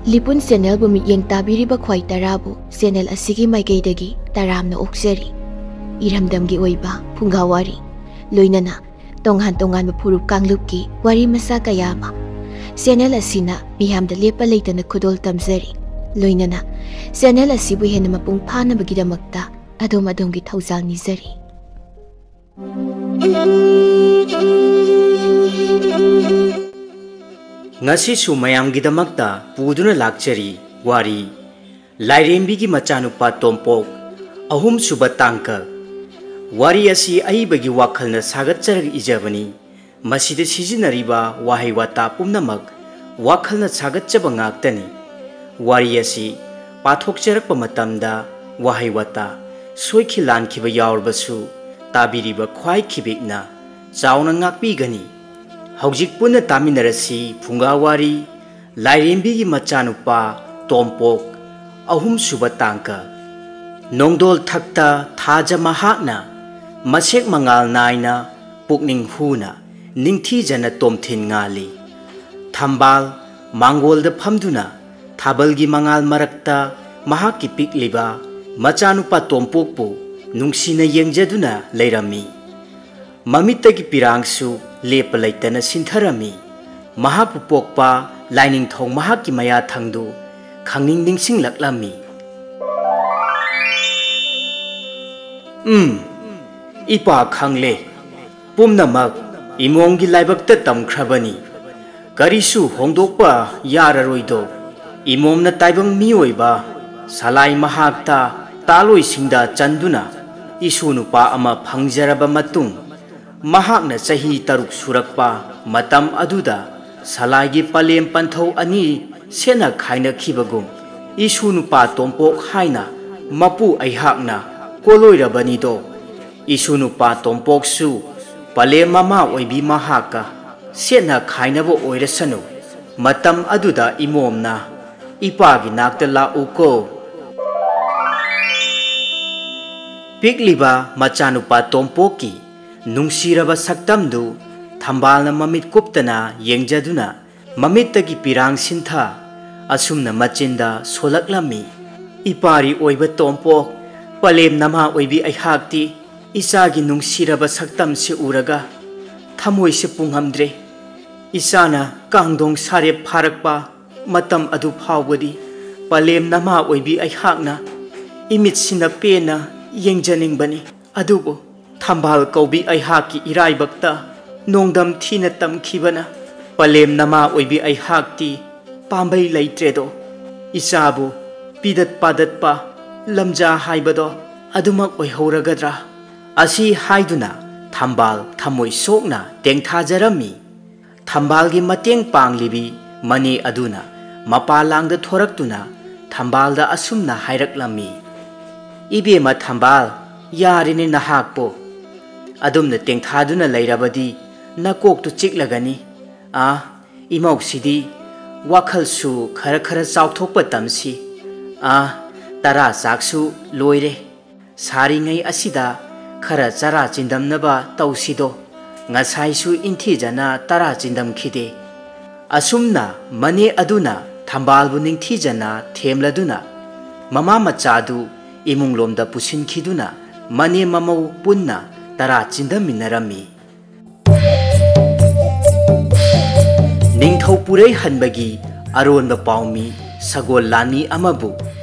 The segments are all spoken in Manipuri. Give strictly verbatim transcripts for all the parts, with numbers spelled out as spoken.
ꯂꯤꯄꯨꯟ ꯆꯦꯅꯦꯜꯕꯨ ꯃꯤꯠꯌꯦꯡ ꯇꯥꯕꯤꯔꯤꯕ ꯈ꯭ꯋꯥꯏ ꯇꯔꯥꯕꯨ ꯆꯦꯅꯦꯜ ꯑꯁꯤꯒꯤ ꯃꯥꯏꯀꯩꯗꯒꯤ ꯇꯔꯥꯝꯅ ꯑꯣꯛꯆꯔꯤ꯫ ꯏꯔꯝꯗꯝꯒꯤ ꯑꯣꯏꯕ ꯐꯨꯡꯒꯥ ꯋꯥꯔꯤ, ꯂꯣꯏꯅꯅ ꯇꯣꯉꯥꯟ ꯇꯣꯉꯥꯟꯕ ꯐꯨꯔꯨꯞ ꯀꯥꯡꯂꯨꯞꯀꯤ ꯋꯥꯔꯤ ꯃꯆꯥ ꯀꯌꯥ ꯑꯃ ꯆꯦꯅꯦꯜ ꯑꯁꯤꯅ ꯃꯤꯌꯥꯝꯗ ꯂꯦꯞꯄ ꯂꯩꯇꯅ ꯈꯨꯗꯣꯜ ꯇꯝꯖꯔꯤ꯫ ꯂꯣꯏꯅꯅ ꯆꯦꯅꯦꯜ ꯑꯁꯤꯕꯨ ꯍꯦꯟꯅ ꯃꯄꯨꯡ ꯐꯥꯅꯕꯒꯤꯗꯃꯛꯇ ꯑꯗꯣꯝ ꯑꯗꯣꯝꯒꯤ ꯊꯧꯖꯥꯜ ꯅꯤꯖꯔꯤ꯫ ꯉꯁꯤꯁꯨ ꯃꯌꯥꯝꯒꯤꯗꯃꯛꯇ ꯄꯨꯗꯨꯅ ꯂꯥꯛꯆꯔꯤ ꯋꯥꯔꯤ ꯂꯥꯏꯔꯦꯝꯕꯤꯒꯤ ꯃꯆꯥꯅꯨꯄꯥ ꯇꯣꯝꯄꯣꯛ, ꯑꯍꯨꯝꯁꯨꯕ ꯇꯥꯡꯀꯛ꯫ ꯋꯥꯔꯤ ꯑꯁꯤ ꯑꯏꯕꯒꯤ ꯋꯥꯈꯜꯅ ꯁꯥꯒꯠꯆꯔꯒ ꯏꯖꯕꯅꯤ꯫ ꯃꯁꯤꯗ ꯁꯤꯖꯤꯟꯅꯔꯤꯕ ꯋꯥꯍꯩ ꯋꯥꯇꯥ ꯄꯨꯝꯅꯃꯛ ꯋꯥꯈꯜꯅ ꯁꯥꯒꯠꯆꯕ ꯉꯥꯛꯇꯅꯤ꯫ ꯋꯥꯔꯤ ꯑꯁꯤ ꯄꯥꯊꯣꯛꯆꯔꯛꯄ ꯃꯇꯝꯗ ꯋꯥꯍꯩ ꯋꯥꯇꯥ ꯁꯣꯏꯈꯤ ꯂꯥꯟꯈꯤꯕ ꯌꯥꯎꯔꯕꯁꯨ ꯇꯥꯕꯤꯔꯤꯕ ꯈ꯭ꯋꯥꯏ ꯈꯤꯕꯤꯛꯅ ꯆꯥꯎꯅ ꯉꯥꯛꯄꯤꯒꯅꯤ꯫ ꯍꯧꯖꯤꯛ ꯄꯨꯟꯅ ꯇꯥꯃꯤꯟꯅꯔꯁꯤ ꯐꯨꯡꯒꯥ ꯋꯥꯔꯤ ꯂꯥꯏꯔꯦꯝꯕꯤꯒꯤ ꯃꯆꯥꯅꯨꯄꯥ ꯇꯣꯝꯄꯣꯛ, ꯑꯍꯨꯝꯁꯨꯕ ꯇꯥꯡꯀꯛ꯫ ꯅꯣꯡꯗꯣꯜ ꯊꯛꯇ ꯊꯥꯖ ꯃꯍꯥꯛꯅ ꯃꯁꯦꯛ ꯃꯉꯥꯜ ꯅꯥꯏꯅ ꯄꯨꯛꯅꯤꯡ ꯍꯨꯅ ꯅꯤꯡꯊꯤꯖꯅ ꯇꯣꯝꯊꯤꯟ ꯉꯥꯜꯂꯤ꯫ ꯊꯝꯕꯥꯜ ꯃꯥꯡꯒꯣꯜꯗ ꯐꯝꯗꯨꯅ ꯊꯥꯕꯜꯒꯤ ꯃꯉꯥꯜ ꯃꯔꯛꯇ ꯃꯍꯥꯛꯀꯤ ꯄꯤꯛꯂꯤꯕ ꯃꯆꯥꯅꯨꯄꯥ ꯇꯣꯝꯄꯣꯛꯄꯨ ꯅꯨꯡꯁꯤꯅ ꯌꯦꯡꯖꯗꯨꯅ ꯂꯩꯔꯝꯃꯤ꯫ ꯃꯃꯤꯠꯇꯒꯤ ꯄꯤꯔꯥꯡꯁꯨ ꯂꯦꯞꯄ ꯂꯩꯇꯅ ꯁꯤꯟꯊꯔꯝꯃꯤ꯫ ꯃꯍꯥꯛꯄꯨ ꯄꯣꯛꯄ ꯂꯥꯏꯅꯤꯡꯊꯧ ꯃꯍꯥꯛꯀꯤ ꯃꯌꯥꯊꯪꯗꯨ ꯈꯪꯅꯤꯡ ꯅꯤꯡꯁꯤꯡꯂꯛꯂꯝꯃꯤ꯫ ꯎꯝ, ꯏꯄꯥ ꯈꯪꯂꯦ꯫ ꯄꯨꯝꯅꯃꯛ ꯏꯃꯣꯝꯒꯤ ꯂꯥꯏꯕꯛꯇ ꯇꯝꯈ꯭ꯔꯕꯅꯤ꯫ ꯀꯔꯤꯁꯨ ꯍꯣꯡꯗꯣꯛꯄ ꯌꯥꯔꯔꯣꯏꯗꯣ꯫ ꯏꯃꯣꯝꯅ ꯇꯥꯏꯕꯪ ꯃꯤꯑꯣꯏꯕ ꯁꯂꯥꯏ ꯃꯍꯥꯛꯇ ꯇꯥꯂꯣꯏꯁꯤꯡꯗ ꯆꯟꯗꯨꯅ ꯏꯁꯨ ꯅꯨꯄꯥ ꯑꯃ ꯐꯪꯖꯔꯕ ꯃꯇꯨꯡ, ꯃꯍꯥꯛꯅ ꯆꯍꯤ ꯇꯔꯨꯛ ꯁꯨꯔꯛꯄ ꯃꯇꯝ ꯑꯗꯨꯗ ꯁꯂꯥꯏꯒꯤ ꯄꯂꯦꯝ ꯄꯟꯊꯧ ꯑꯅꯤ ꯁꯦꯠꯅ ꯈꯥꯏꯅꯈꯤꯕꯒꯨꯝ, ꯏꯁꯨ ꯅꯨꯄꯥ ꯇꯣꯝꯄꯣꯛ ꯍꯥꯏꯅ ꯃꯄꯨ ꯑꯩꯍꯥꯛꯅ ꯀꯣꯂꯣꯏꯔꯕꯅꯤꯗꯣ꯫ ꯏꯁꯨ ꯅꯨꯄꯥ ꯇꯣꯝꯄꯣꯛꯁꯨ ꯄꯂꯦꯝ ꯃꯃꯥ ꯑꯣꯏꯕꯤ ꯃꯍꯥꯛꯀ ꯁꯦꯠꯅ ꯈꯥꯏꯅꯕ ꯑꯣꯏꯔꯁꯅꯨ꯫ ꯃꯇꯝ ꯑꯗꯨꯗ ꯏꯃꯣꯝꯅ ꯏꯄꯥꯒꯤ ꯅꯥꯛꯇ ꯂꯥꯛꯎꯀꯣ꯫ ꯄꯤꯛꯂꯤꯕ ꯃꯆꯥꯅꯨꯄꯥ ꯇꯣꯝꯄꯣꯛꯀꯤ ꯅꯨꯡꯁꯤꯔꯕ ꯁꯛꯇꯝꯗꯨ ꯊꯝꯕꯥꯜꯅ ꯃꯃꯤꯠ ꯀꯨꯞꯇꯅ ꯌꯦꯡꯖꯗꯨꯅ ꯃꯃꯤꯠꯇꯒꯤ ꯄꯤꯔꯥꯡ ꯁꯤꯟꯊ ꯑꯁꯨꯝꯅ ꯃꯆꯤꯟꯗ ꯁꯣꯜꯂꯛꯂꯝꯃꯤ꯫ ꯏꯄꯥꯔꯤ ꯑꯣꯏꯕ ꯇꯣꯝꯄꯣꯛ, ꯄꯂꯦꯝ ꯅꯃꯥ ꯑꯣꯏꯕꯤ ꯑꯩꯍꯥꯛꯇꯤ ꯏꯆꯥꯒꯤ ꯅꯨꯡꯁꯤꯔꯕ ꯁꯛꯇꯝꯁꯤ ꯎꯔꯒ ꯊꯃꯣꯏꯁꯤ ꯄꯨꯡꯉꯝꯗ꯭ꯔꯦ꯫ ꯏꯆꯥꯅ ꯀꯥꯡꯗꯣꯡ ꯁꯥꯔꯦꯞ ꯐꯥꯔꯛꯄ ꯃꯇꯝ ꯑꯗꯨ ꯐꯥꯎꯕꯗꯤ ꯄꯂꯦꯝ ꯅꯃꯥ ꯑꯣꯏꯕꯤ ꯑꯩꯍꯥꯛꯅ ꯏꯃꯤꯠꯁꯤꯅ ꯄꯦꯟꯅ ꯌꯦꯡꯖꯅꯤꯡꯕꯅꯤ꯫ ꯑꯗꯨꯕꯨ ꯊꯝꯕꯥꯜ ꯀꯧꯕꯤ ꯑꯩꯍꯥꯛꯀꯤ ꯏꯔꯥꯏꯕꯛꯇ ꯅꯣꯡꯗꯝ ꯊꯤꯅ ꯇꯝꯈꯤꯕꯅ ꯄꯂꯦꯝ ꯅꯃꯥ ꯑꯣꯏꯕꯤ ꯑꯩꯍꯥꯛꯇꯤ ꯄꯥꯝꯕꯩ ꯂꯩꯇ꯭ꯔꯦꯗꯣ꯫ ꯏꯆꯥꯕꯨ ꯄꯤꯗꯠ ꯄꯥꯗꯠꯄ ꯂꯝꯖꯥ ꯍꯥꯏꯕꯗꯣ ꯑꯗꯨꯃꯛ ꯑꯣꯏꯍꯧꯔꯒꯗ꯭ꯔꯥ? ꯑꯁꯤ ꯍꯥꯏꯗꯨꯅ ꯊꯝꯕꯥꯜ ꯊꯃꯣꯏ ꯁꯣꯛꯅ ꯇꯦꯡꯊꯥꯖꯔꯝꯃꯤ꯫ ꯊꯝꯕꯥꯜꯒꯤ ꯃꯇꯦꯡ ꯄꯥꯡꯂꯤꯕꯤ ꯃꯅꯦ ꯑꯗꯨꯅ ꯃꯄꯥ ꯂꯥꯡꯗ ꯊꯣꯔꯛꯇꯨꯅ ꯊꯝꯕꯥꯜꯗ ꯑꯁꯨꯝꯅ ꯍꯥꯏꯔꯛꯂꯝꯃꯤ, "ꯏꯕꯦꯝꯃ ꯊꯝꯕꯥꯜ, ꯌꯥꯔꯦꯅꯦ ꯅꯍꯥꯛꯄꯨ꯫ ꯑꯗꯨꯝꯅ ꯇꯦꯡꯊꯥꯗꯨꯅ ꯂꯩꯔꯕꯗꯤ ꯅꯀꯣꯛꯇꯨ ꯆꯤꯛꯂꯒꯅꯤ꯫ ꯑꯥ, ꯏꯃꯧꯁꯤꯗꯤ ꯋꯥꯈꯜꯁꯨ ꯈꯔ ꯈꯔ ꯆꯥꯎꯊꯣꯛꯄ ꯇꯝꯁꯤ꯫ ꯑꯥ, ꯇꯔꯥ ꯆꯥꯛꯁꯨ ꯂꯣꯏꯔꯦ꯫ ꯁꯥꯔꯤꯉꯩ ꯑꯁꯤꯗ ꯈꯔ ꯆꯔꯥ ꯆꯤꯟꯗꯝꯅꯕ ꯇꯧꯁꯤꯗꯣ꯫ ꯉꯁꯥꯏꯁꯨ ꯏꯟꯊꯤꯖꯅ ꯇꯔꯥ ꯆꯤꯟꯗꯝꯈꯤꯗꯦ꯫" ꯑꯁꯨꯝꯅ ꯃꯅꯦ ꯑꯗꯨꯅ ꯊꯝꯕꯥꯜꯕꯨ ꯅꯤꯡꯊꯤꯖꯅ ꯊꯦꯝꯂꯗꯨꯅ ꯃꯃꯥ ꯃꯆꯥꯗꯨ ꯏꯃꯨꯡꯂꯣꯝꯗ ꯄꯨꯁꯤꯟꯈꯤꯗꯨꯅ ꯃꯅꯦ ꯃꯃꯧ ꯄꯨꯟꯅ ꯇꯔꯥ ꯆꯤꯟꯗꯝꯃꯤꯟꯅꯔꯝꯃꯤ꯫ ꯅꯤꯡꯊꯧ ꯄꯨꯔꯩ ꯍꯟꯕꯒꯤ ꯑꯔꯣꯟꯕ ꯄꯥꯎꯃꯤ ꯁꯒꯣꯜ ꯂꯥꯟꯃꯤ ꯑꯃꯕꯨ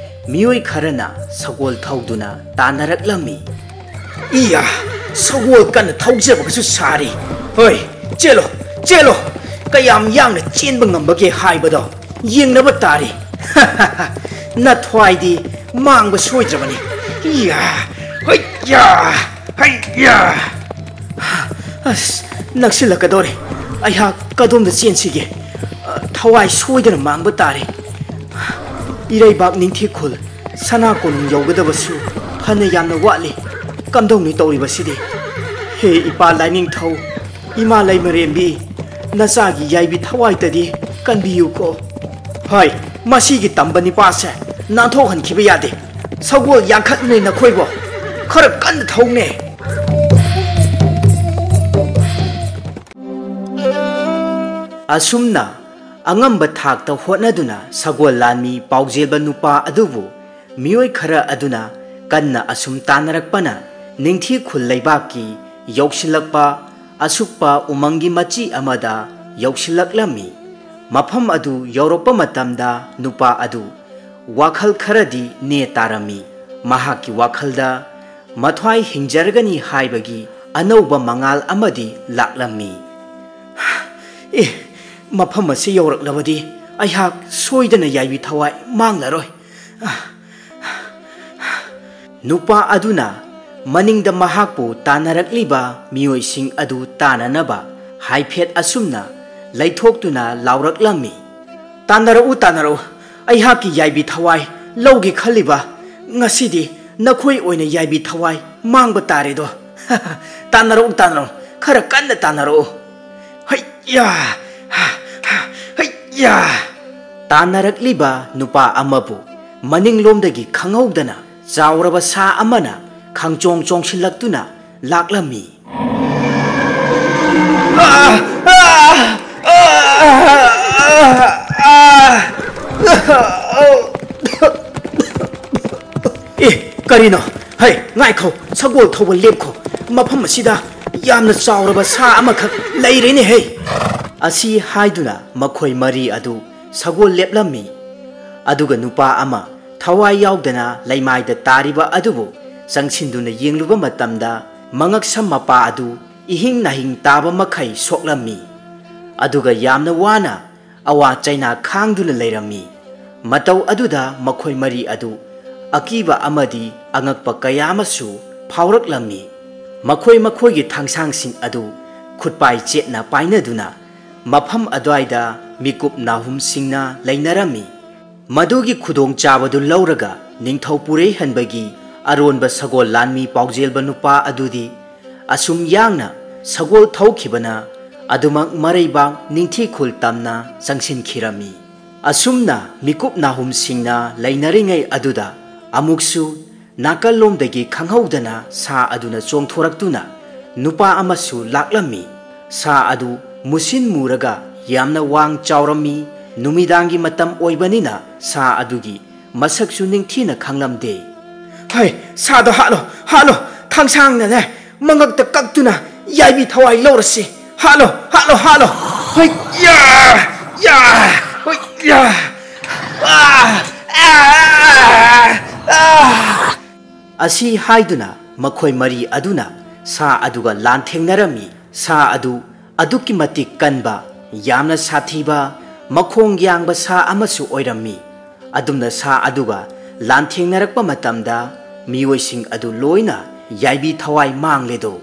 ꯃꯤꯑꯣꯏ ꯈꯔꯅ ꯁꯒꯣꯜ ꯊꯧꯗꯨꯅ ꯇꯥꯟꯅꯔꯛꯂꯝꯃꯤ꯫ "ꯏꯌꯥ, ꯁꯒꯣꯜ ꯀꯟꯅ ꯊꯧꯖꯕꯒꯁꯨ ꯁꯥꯔꯤ꯫ ꯍꯣꯏ, ꯆꯦꯜꯂꯣ, ꯆꯦꯜꯂꯣ꯫ ꯀꯌꯥꯝ ꯌꯥꯡꯅ ꯆꯦꯟꯕ ꯉꯝꯕꯒꯦ ꯍꯥꯏꯕꯗꯣ ꯌꯦꯡꯅꯕ ꯇꯥꯔꯤ꯫" "ꯅꯊ꯭ꯋꯥꯏꯗꯤ ꯃꯥꯡꯕ ꯁꯣꯏꯗ꯭ꯔꯕꯅꯤ꯫ ꯏꯌꯥ, ꯍꯩꯌꯥ, ꯍꯩꯌꯥ꯫ ꯑꯁ, ꯅꯛꯁꯤꯜꯂꯛꯀꯗꯧꯔꯦ꯫ ꯑꯩꯍꯥꯛ ꯀꯗꯣꯝꯗ ꯆꯦꯟꯁꯤꯒꯦ? ꯑ, ꯊꯋꯥꯏ ꯁꯣꯏꯗꯅ ꯃꯥꯡꯕ ꯇꯥꯔꯦ꯫ ꯏꯔꯩꯕꯥꯛ ꯅꯤꯡꯊꯤ ꯈꯨꯜ ꯁꯅꯥ ꯀꯣꯅꯨꯡ ꯌꯧꯒꯗꯕꯁꯨ ꯐꯅ ꯌꯥꯝꯅ ꯋꯥꯠꯂꯤ꯫ ꯀꯝꯗꯧꯅꯤ ꯇꯧꯔꯤꯕꯁꯤꯗꯤ? ꯍꯦ ꯏꯄꯥ ꯂꯥꯏꯅꯤꯡꯊꯧ, ꯏꯃꯥ ꯂꯩꯃꯔꯦꯝꯕꯤ, ꯅꯆꯥꯒꯤ ꯌꯥꯏꯕꯤ ꯊꯋꯥꯏꯇꯗꯤ ꯀꯟꯕꯤꯌꯨꯀꯣ꯫" "ꯍꯣꯏ, ꯃꯁꯤꯒꯤ ꯇꯝꯕ ꯅꯤꯄꯥꯁꯦ ꯅꯥꯟꯊꯣꯛꯍꯟꯈꯤꯕ ꯌꯥꯗꯦ꯫ ꯁꯒꯣꯜ ꯌꯥꯡꯈꯠꯂꯨꯅꯦ ꯅꯈꯣꯏꯕꯣ꯫ ꯈꯔ ꯀꯟꯅ ꯊꯧꯅꯦ꯫" ꯑꯁꯨꯝꯅ ꯑꯉꯝꯕ ꯊꯥꯛꯇ ꯍꯣꯠꯅꯗꯨꯅ ꯁꯒꯣꯜ ꯂꯥꯟꯃꯤ ꯄꯥꯎꯖꯦꯜꯕ ꯅꯨꯄꯥ ꯑꯗꯨꯕꯨ ꯃꯤꯑꯣꯏ ꯈꯔ ꯑꯗꯨꯅ ꯀꯟꯅ ꯑꯁꯨꯝ ꯇꯥꯟꯅꯔꯛꯄꯅ ꯅꯤꯡꯊꯤ ꯈꯨꯜ ꯂꯩꯕꯥꯛꯀꯤ ꯌꯧꯁꯤꯜꯂꯛꯄ ꯑꯁꯨꯛꯄ ꯎꯃꯪꯒꯤ ꯃꯆꯤ ꯑꯃꯗ ꯌꯧꯁꯤꯜꯂꯛꯂꯝꯃꯤ꯫ ꯃꯐꯝ ꯑꯗꯨ ꯌꯧꯔꯛꯄ ꯃꯇꯝꯗ ꯅꯨꯄꯥ ꯑꯗꯨ ꯋꯥꯈꯜ ꯈꯔꯗꯤ ꯅꯦ ꯇꯥꯔꯝꯃꯤ꯫ ꯃꯍꯥꯛꯀꯤ ꯋꯥꯈꯜꯗ ꯃꯊ꯭ꯋꯥꯏ ꯍꯤꯡꯖꯔꯒꯅꯤ ꯍꯥꯏꯕꯒꯤ ꯑꯅꯧꯕ ꯃꯉꯥꯜ ꯑꯃꯗꯤ ꯂꯥꯛꯂꯝꯃꯤ꯫ "ꯑꯦ, ꯃꯐꯝ ꯑꯁꯤ ꯌꯧꯔꯛꯂꯕꯗꯤ ꯑꯩꯍꯥꯛ ꯁꯣꯏꯗꯅ ꯌꯥꯏꯕꯤ ꯊꯋꯥꯏ ꯃꯥꯡꯂꯔꯣꯏ꯫" ꯅꯨꯄꯥ ꯑꯗꯨꯅ ꯃꯅꯤꯡꯗ ꯃꯍꯥꯛꯄꯨ ꯇꯥꯟꯅꯔꯛꯂꯤꯕ ꯃꯤꯑꯣꯏꯁꯤꯡ ꯑꯗꯨ ꯇꯥꯟꯅꯅꯕ ꯍꯥꯏꯐꯦꯠ ꯑꯁꯨꯝꯅ ꯂꯩꯊꯣꯛꯇꯨꯅ ꯂꯥꯎꯔꯛꯂꯝꯃꯤ꯫ "ꯇꯥꯟꯅꯔꯛꯎ, ꯇꯥꯟꯅꯔꯛꯎ꯫ ꯑꯩꯍꯥꯛꯀꯤ ꯌꯥꯏꯕꯤ ꯊꯋꯥꯏ ꯂꯧꯒꯦ ꯈꯜꯂꯤꯕ ꯉꯁꯤꯗꯤ ꯅꯈꯣꯏ ꯑꯣꯏꯅ ꯌꯥꯏꯕꯤ ꯊꯋꯥꯏ ꯃꯥꯡꯕ ꯇꯥꯔꯦꯗꯣ꯫ ꯇꯥꯟꯅꯔꯛꯎ, ꯇꯥꯟꯅꯔꯛꯎ꯫ ꯈꯔ ꯀꯟꯅ ꯇꯥꯟꯅꯔꯛꯎ꯫ ꯍꯩꯌꯥ! ꯍꯩꯌꯥ!" ꯇꯥꯟꯅꯔꯛꯂꯤꯕ ꯅꯨꯄꯥ ꯑꯃꯕꯨ ꯃꯅꯤꯡꯂꯣꯝꯗꯒꯤ ꯈꯪꯍꯧꯗꯅ ꯆꯥꯎꯔꯕ ꯁꯥ ꯑꯃꯅ ꯈꯪꯆꯣꯡ ꯆꯣꯡꯁꯤꯜꯂꯛꯇꯨꯅ ꯂꯥꯛꯂꯝꯃꯤ꯫ "ꯑꯦ, ꯀꯔꯤꯅꯣ? ꯍꯩ, ꯉꯥꯏꯈꯣ, ꯁꯒꯣꯜ ꯊꯧꯕ ꯂꯦꯞꯈꯣ꯫ ꯃꯐꯝ ꯑꯁꯤꯗ ꯌꯥꯝꯅ ꯆꯥꯎꯔꯕ ꯁꯥ ꯑꯃꯈꯛ ꯂꯩꯔꯦꯅꯦ ꯍꯦ!" ꯑꯁꯤ ꯍꯥꯏꯗꯨꯅ ꯃꯈꯣꯏ ꯃꯔꯤ ꯑꯗꯨ ꯁꯒꯣꯜ ꯂꯦꯞꯂꯝꯃꯤ꯫ ꯑꯗꯨꯒ ꯅꯨꯄꯥ ꯑꯃ ꯊꯋꯥꯏ ꯌꯥꯎꯗꯅ ꯂꯩꯃꯥꯏꯗ ꯇꯥꯔꯤꯕ ꯑꯗꯨꯕꯨ ꯆꯪꯁꯤꯟꯗꯨꯅ ꯌꯦꯡꯂꯨꯕ ꯃꯇꯝꯗ, ꯃꯉꯛꯁꯝ ꯃꯄꯥ ꯑꯗꯨ ꯏꯍꯤꯡ ꯅꯥꯍꯤꯡ ꯇꯥꯕ ꯃꯈꯩ ꯁꯣꯛꯂꯝꯃꯤ꯫ ꯑꯗꯨꯒ ꯌꯥꯝꯅ ꯋꯥꯅ ꯑꯋꯥ ꯆꯩꯅꯥ ꯈꯥꯡꯗꯨꯅ ꯂꯩꯔꯝꯃꯤ꯫ ꯃꯇꯧ ꯑꯗꯨꯗ ꯃꯈꯣꯏ ꯃꯔꯤ ꯑꯗꯨ ꯑꯀꯤꯕ ꯑꯃꯗꯤ ꯑꯉꯛꯄ ꯀꯌꯥ ꯑꯃꯁꯨ ꯐꯥꯎꯔꯛꯂꯝꯃꯤ꯫ ꯃꯈꯣꯏ ꯃꯈꯣꯏꯒꯤ ꯊꯥꯡꯁꯥꯡꯁꯤꯡ ꯑꯗꯨ ꯈꯨꯠꯄꯥꯏ ꯆꯦꯠꯅ ꯄꯥꯏꯅꯗꯨꯅ ꯃꯐꯝ ꯑꯗꯨꯋꯥꯏꯗ ꯃꯤꯀꯨꯞ ꯅꯥꯍꯨꯝꯁꯤꯡꯅ ꯂꯩꯅꯔꯝꯃꯤ꯫ ꯃꯗꯨꯒꯤ ꯈꯨꯗꯣꯡꯆꯥꯕꯗꯨ ꯂꯧꯔꯒ ꯅꯤꯡꯊꯧ ꯄꯨꯔꯩꯍꯟꯕꯒꯤ ꯑꯔꯣꯟꯕ ꯁꯒꯣꯜ ꯂꯥꯟꯃꯤ ꯄꯥꯎꯖꯦꯜꯕ ꯅꯨꯄꯥ ꯑꯗꯨꯗꯤ ꯑꯁꯨꯝ ꯌꯥꯡꯅ ꯁꯒꯣꯜ ꯊꯧꯈꯤꯕꯅ ꯑꯗꯨꯃꯛ ꯃꯔꯩꯕꯥꯛ ꯅꯤꯡꯊꯤ ꯈꯨꯜ ꯇꯝꯅ ꯆꯪꯁꯤꯟꯈꯤꯔꯝꯃꯤ꯫ ꯑꯁꯨꯝꯅ ꯃꯤꯀꯨꯞ ꯅꯥꯍꯨꯝꯁꯤꯡꯅ ꯂꯩꯅꯔꯤꯉꯩ ꯑꯗꯨꯗ ꯑꯃꯨꯛꯁꯨ ꯅꯥꯀꯜꯂꯣꯝꯗꯒꯤ ꯈꯪꯍꯧꯗꯅ ꯁꯥ ꯑꯗꯨꯅ ꯆꯣꯡꯊꯣꯔꯛꯇꯨꯅ ꯅꯨꯄꯥ ꯑꯃꯁꯨ ꯂꯥꯛꯂꯝꯃꯤ꯫ ꯁꯥ ꯑꯗꯨ ꯃꯨꯁꯤꯟ ꯃꯨꯔꯒ ꯌꯥꯝꯅ ꯋꯥꯡ ꯆꯥꯎꯔꯝꯃꯤ꯫ ꯅꯨꯃꯤꯗꯥꯡꯒꯤ ꯃꯇꯝ ꯑꯣꯏꯕꯅꯤꯅ ꯁꯥ ꯑꯗꯨꯒꯤ ꯃꯁꯛꯁꯨ ꯅꯤꯡꯊꯤꯅ ꯈꯪꯂꯝꯗꯦ꯫ "ꯍꯩ, ꯁꯥꯗꯣ ꯍꯥꯠꯂꯣ, ꯍꯥꯠꯂꯣ! ꯊꯥꯡꯁꯥꯡꯅꯅꯦ ꯃꯉꯛꯇ ꯀꯛꯇꯨꯅ ꯌꯥꯏꯕꯤ ꯊꯋꯥꯏ ꯂꯧꯔꯁꯤ! ꯍꯥꯠꯂꯣ, ꯍꯥꯠꯂꯣ, ꯍꯥꯠꯂꯣ!" "ꯍꯣꯏ, ꯌꯥ! ꯌꯥ! ꯍꯣꯏ, ꯌꯥ! ꯑꯥ! ꯑꯥ! ꯑꯥ!" ꯑꯁꯤ ꯍꯥꯏꯗꯨꯅ ꯃꯈꯣꯏ ꯃꯔꯤ ꯑꯗꯨꯅ ꯁꯥ ꯑꯗꯨꯒ ꯂꯥꯟꯊꯦꯡꯅꯔꯝꯃꯤ꯫ ꯁꯥ ꯑꯗꯨ ꯑꯗꯨꯛꯀꯤ ꯃꯇꯤꯛ ꯀꯟꯕ, ꯌꯥꯝꯅ ꯁꯥꯊꯤꯕ, ꯃꯈꯣꯡ ꯌꯥꯡꯕ ꯁꯥ ꯑꯃꯁꯨ ꯑꯣꯏꯔꯝꯃꯤ꯫ ꯑꯗꯨꯝꯅ ꯁꯥ ꯑꯗꯨꯒ ꯂꯥꯟꯊꯦꯡꯅꯔꯛꯄ ꯃꯇꯝꯗ ꯃꯤꯑꯣꯏꯁꯤꯡ ꯑꯗꯨ ꯂꯣꯏꯅ ꯌꯥꯏꯕꯤ ꯊꯋꯥꯏ ꯃꯥꯡꯂꯦꯗꯣ꯫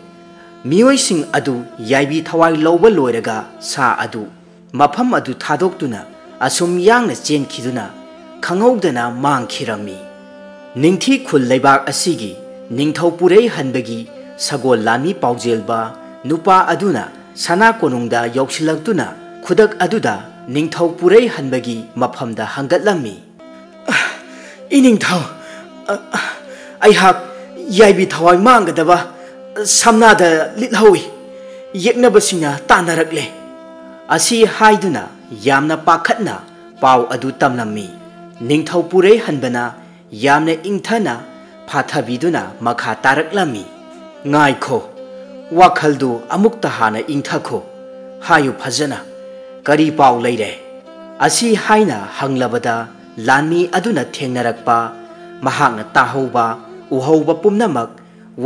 ꯃꯤꯑꯣꯏꯁꯤꯡ ꯑꯗꯨ ꯌꯥꯏꯕꯤ ꯊꯋꯥꯏ ꯂꯧꯕ ꯂꯣꯏꯔꯒ ꯁꯥ ꯑꯗꯨ ꯃꯐꯝ ꯑꯗꯨ ꯊꯥꯗꯣꯛꯇꯨꯅ ꯑꯁꯨꯝ ꯌꯥꯡꯅ ꯆꯦꯟꯈꯤꯗꯨꯅ ꯈꯪꯍꯧꯗꯅ ꯃꯥꯡꯈꯤꯔꯝꯃꯤ꯫ ꯅꯤꯡꯊꯤ ꯈꯨꯜ ꯂꯩꯕꯥꯛ ꯑꯁꯤꯒꯤ ꯅꯤꯡꯊꯧ ꯄꯨꯔꯩ ꯍꯟꯕꯒꯤ ꯁꯒꯣꯜ ꯂꯥꯟꯃꯤ ꯄꯥꯎꯖꯦꯜꯕ ꯅꯨꯄꯥ ꯑꯗꯨꯅ ꯁꯅꯥ ꯀꯣꯅꯨꯡꯗ ꯌꯧꯁꯤꯜꯂꯛꯇꯨꯅ ꯈꯨꯗꯛ ꯑꯗꯨꯗ ꯅꯤꯡꯊꯧ ꯄꯨꯔꯩ ꯍꯟꯕꯒꯤ ꯃꯐꯝꯗ ꯍꯪꯒꯠꯂꯝꯃꯤ꯫ "ꯏꯅꯤꯡꯊꯧ, ꯑ, ꯑ, ꯑꯩꯍꯥꯛ ꯌꯥꯏꯕꯤ ꯊꯋꯥꯏ ꯃꯥꯡꯒꯗꯕ ꯁꯝꯅꯥꯗ ꯂꯤꯠꯍꯧꯏ꯫ ꯌꯦꯛꯅꯕꯁꯤꯡꯅ ꯇꯥꯟꯅꯔꯛꯂꯦ꯫" ꯑꯁꯤ ꯍꯥꯏꯗꯨꯅ ꯌꯥꯝꯅ ꯄꯥꯈꯠꯅ ꯄꯥꯎ ꯑꯗꯨ ꯇꯝꯂꯝꯃꯤ꯫ ꯅꯤꯡꯊꯧ ꯄꯨꯔꯩ ꯍꯟꯕꯅ ꯌꯥꯝꯅ ꯏꯪꯊꯅ ꯐꯥꯊꯕꯤꯗꯨꯅ ꯃꯈꯥ ꯇꯥꯔꯛꯂꯝꯃꯤ꯫ "ꯉꯥꯏꯈꯣ, ꯋꯥꯈꯜꯗꯨ ꯑꯃꯨꯛꯇ ꯍꯥꯟꯅ ꯏꯪꯊꯈꯣ꯫ ꯍꯥꯏꯌꯨ ꯐꯖꯅ, ꯀꯔꯤ ꯄꯥꯎ ꯂꯩꯔꯦ?" ꯑꯁꯤ ꯍꯥꯏꯅ ꯍꯪꯂꯕꯗ ꯂꯥꯟꯃꯤ ꯑꯗꯨꯅ ꯊꯦꯡꯅꯔꯛꯄ, ꯃꯍꯥꯛꯅ ꯇꯥꯍꯧꯕ, ꯎꯍꯧꯕ ꯄꯨꯝꯅꯃꯛ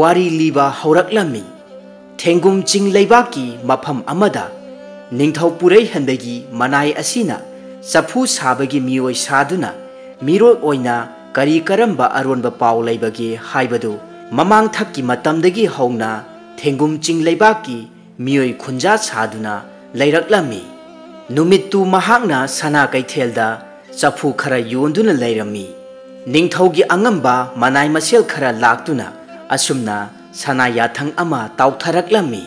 ꯋꯥꯔꯤ ꯂꯤꯕ ꯍꯧꯔꯛꯂꯝꯃꯤ꯫ ꯊꯦꯡꯒꯨꯝ ꯆꯤꯡ ꯂꯩꯕꯥꯛꯀꯤ ꯃꯐꯝ ꯑꯃꯗ ꯅꯤꯡꯊꯧ ꯄꯨꯔꯩꯍꯟꯕꯒꯤ ꯃꯅꯥꯏ ꯑꯁꯤꯅ ꯆꯐꯨ ꯁꯥꯕꯒꯤ ꯃꯤꯑꯣꯏ ꯁꯥꯗꯨꯅ ꯃꯤꯔꯣꯜ ꯑꯣꯏꯅ ꯀꯔꯤ ꯀꯔꯝꯕ ꯑꯔꯣꯟꯕ ꯄꯥꯎ ꯂꯩꯕꯒꯦ ꯍꯥꯏꯕꯗꯨ ꯃꯃꯥꯡꯊꯛꯀꯤ ꯃꯇꯝꯗꯒꯤ ꯍꯧꯅ ꯊꯦꯡꯒꯨꯝ ꯆꯤꯡ ꯂꯩꯕꯥꯛꯀꯤ ꯃꯤꯑꯣꯏ ꯈꯨꯟꯖꯥ ꯁꯥꯗꯨꯅ ꯂꯩꯔꯛꯂꯝꯃꯤ꯫ ꯅꯨꯃꯤꯠꯇꯨ ꯃꯍꯥꯛꯅ ꯁꯅꯥ ꯀꯩꯊꯦꯜꯗ ꯆꯐꯨ ꯈꯔ ꯌꯣꯟꯗꯨꯅ ꯂꯩꯔꯝꯃꯤ꯫ ꯅꯤꯡꯊꯧꯒꯤ ꯑꯉꯝꯕ ꯃꯅꯥꯏ ꯃꯁꯦꯜ ꯈꯔ ꯂꯥꯛꯇꯨꯅ ꯑꯁꯨꯝꯅ ꯁꯅꯥ ꯌꯥꯊꯪ ꯑꯃ ꯇꯥꯎꯊꯔꯛꯂꯝꯃꯤ꯫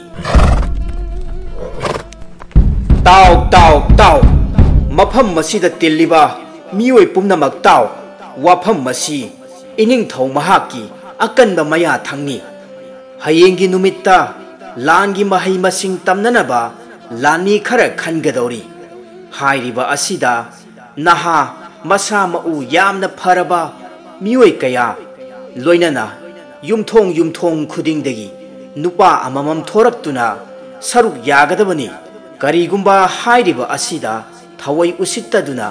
"ꯇꯥꯎ, ꯇꯥꯎ, ꯇꯥꯎ! ꯃꯐꯝ ꯑꯁꯤꯗ ꯇꯤꯜꯂꯤꯕ ꯃꯤꯑꯣꯏ ꯄꯨꯝꯅꯃꯛ ꯇꯥꯎ! ꯋꯥꯐꯝ ꯑꯁꯤ ꯏꯅꯤꯡꯊꯧ ꯃꯍꯥꯛꯀꯤ ꯑꯀꯟꯕ ꯃꯌꯥꯊꯪꯅꯤ꯫ ꯍꯌꯦꯡꯒꯤ ꯅꯨꯃꯤꯠꯇ ꯂꯥꯟꯒꯤ ꯃꯍꯩ ꯃꯁꯤꯡ ꯇꯝꯅꯅꯕ ꯂꯥꯟꯃꯤ ꯈꯔ ꯈꯟꯒꯗꯧꯔꯤ꯫ ꯍꯥꯏꯔꯤꯕ ꯑꯁꯤꯗ ꯅꯍꯥ, ꯃꯁꯥ ꯃꯎ ꯌꯥꯝꯅ ꯐꯔꯕ ꯃꯤꯑꯣꯏ ꯀꯌꯥ, ꯂꯣꯏꯅꯅ ꯌꯨꯝꯊꯣꯡ ꯌꯨꯝꯊꯣꯡ ꯈꯨꯗꯤꯡꯗꯒꯤ ꯅꯨꯄꯥ ꯑꯃꯃꯝ ꯊꯣꯔꯛꯇꯨꯅ ꯁꯔꯨꯛ ꯌꯥꯒꯗꯕꯅꯤ꯫ ꯀꯔꯤꯒꯨꯝꯕ ꯍꯥꯏꯔꯤꯕ ꯑꯁꯤꯗ ꯊꯋꯥꯏ ꯎꯁꯤꯠꯇꯗꯨꯅ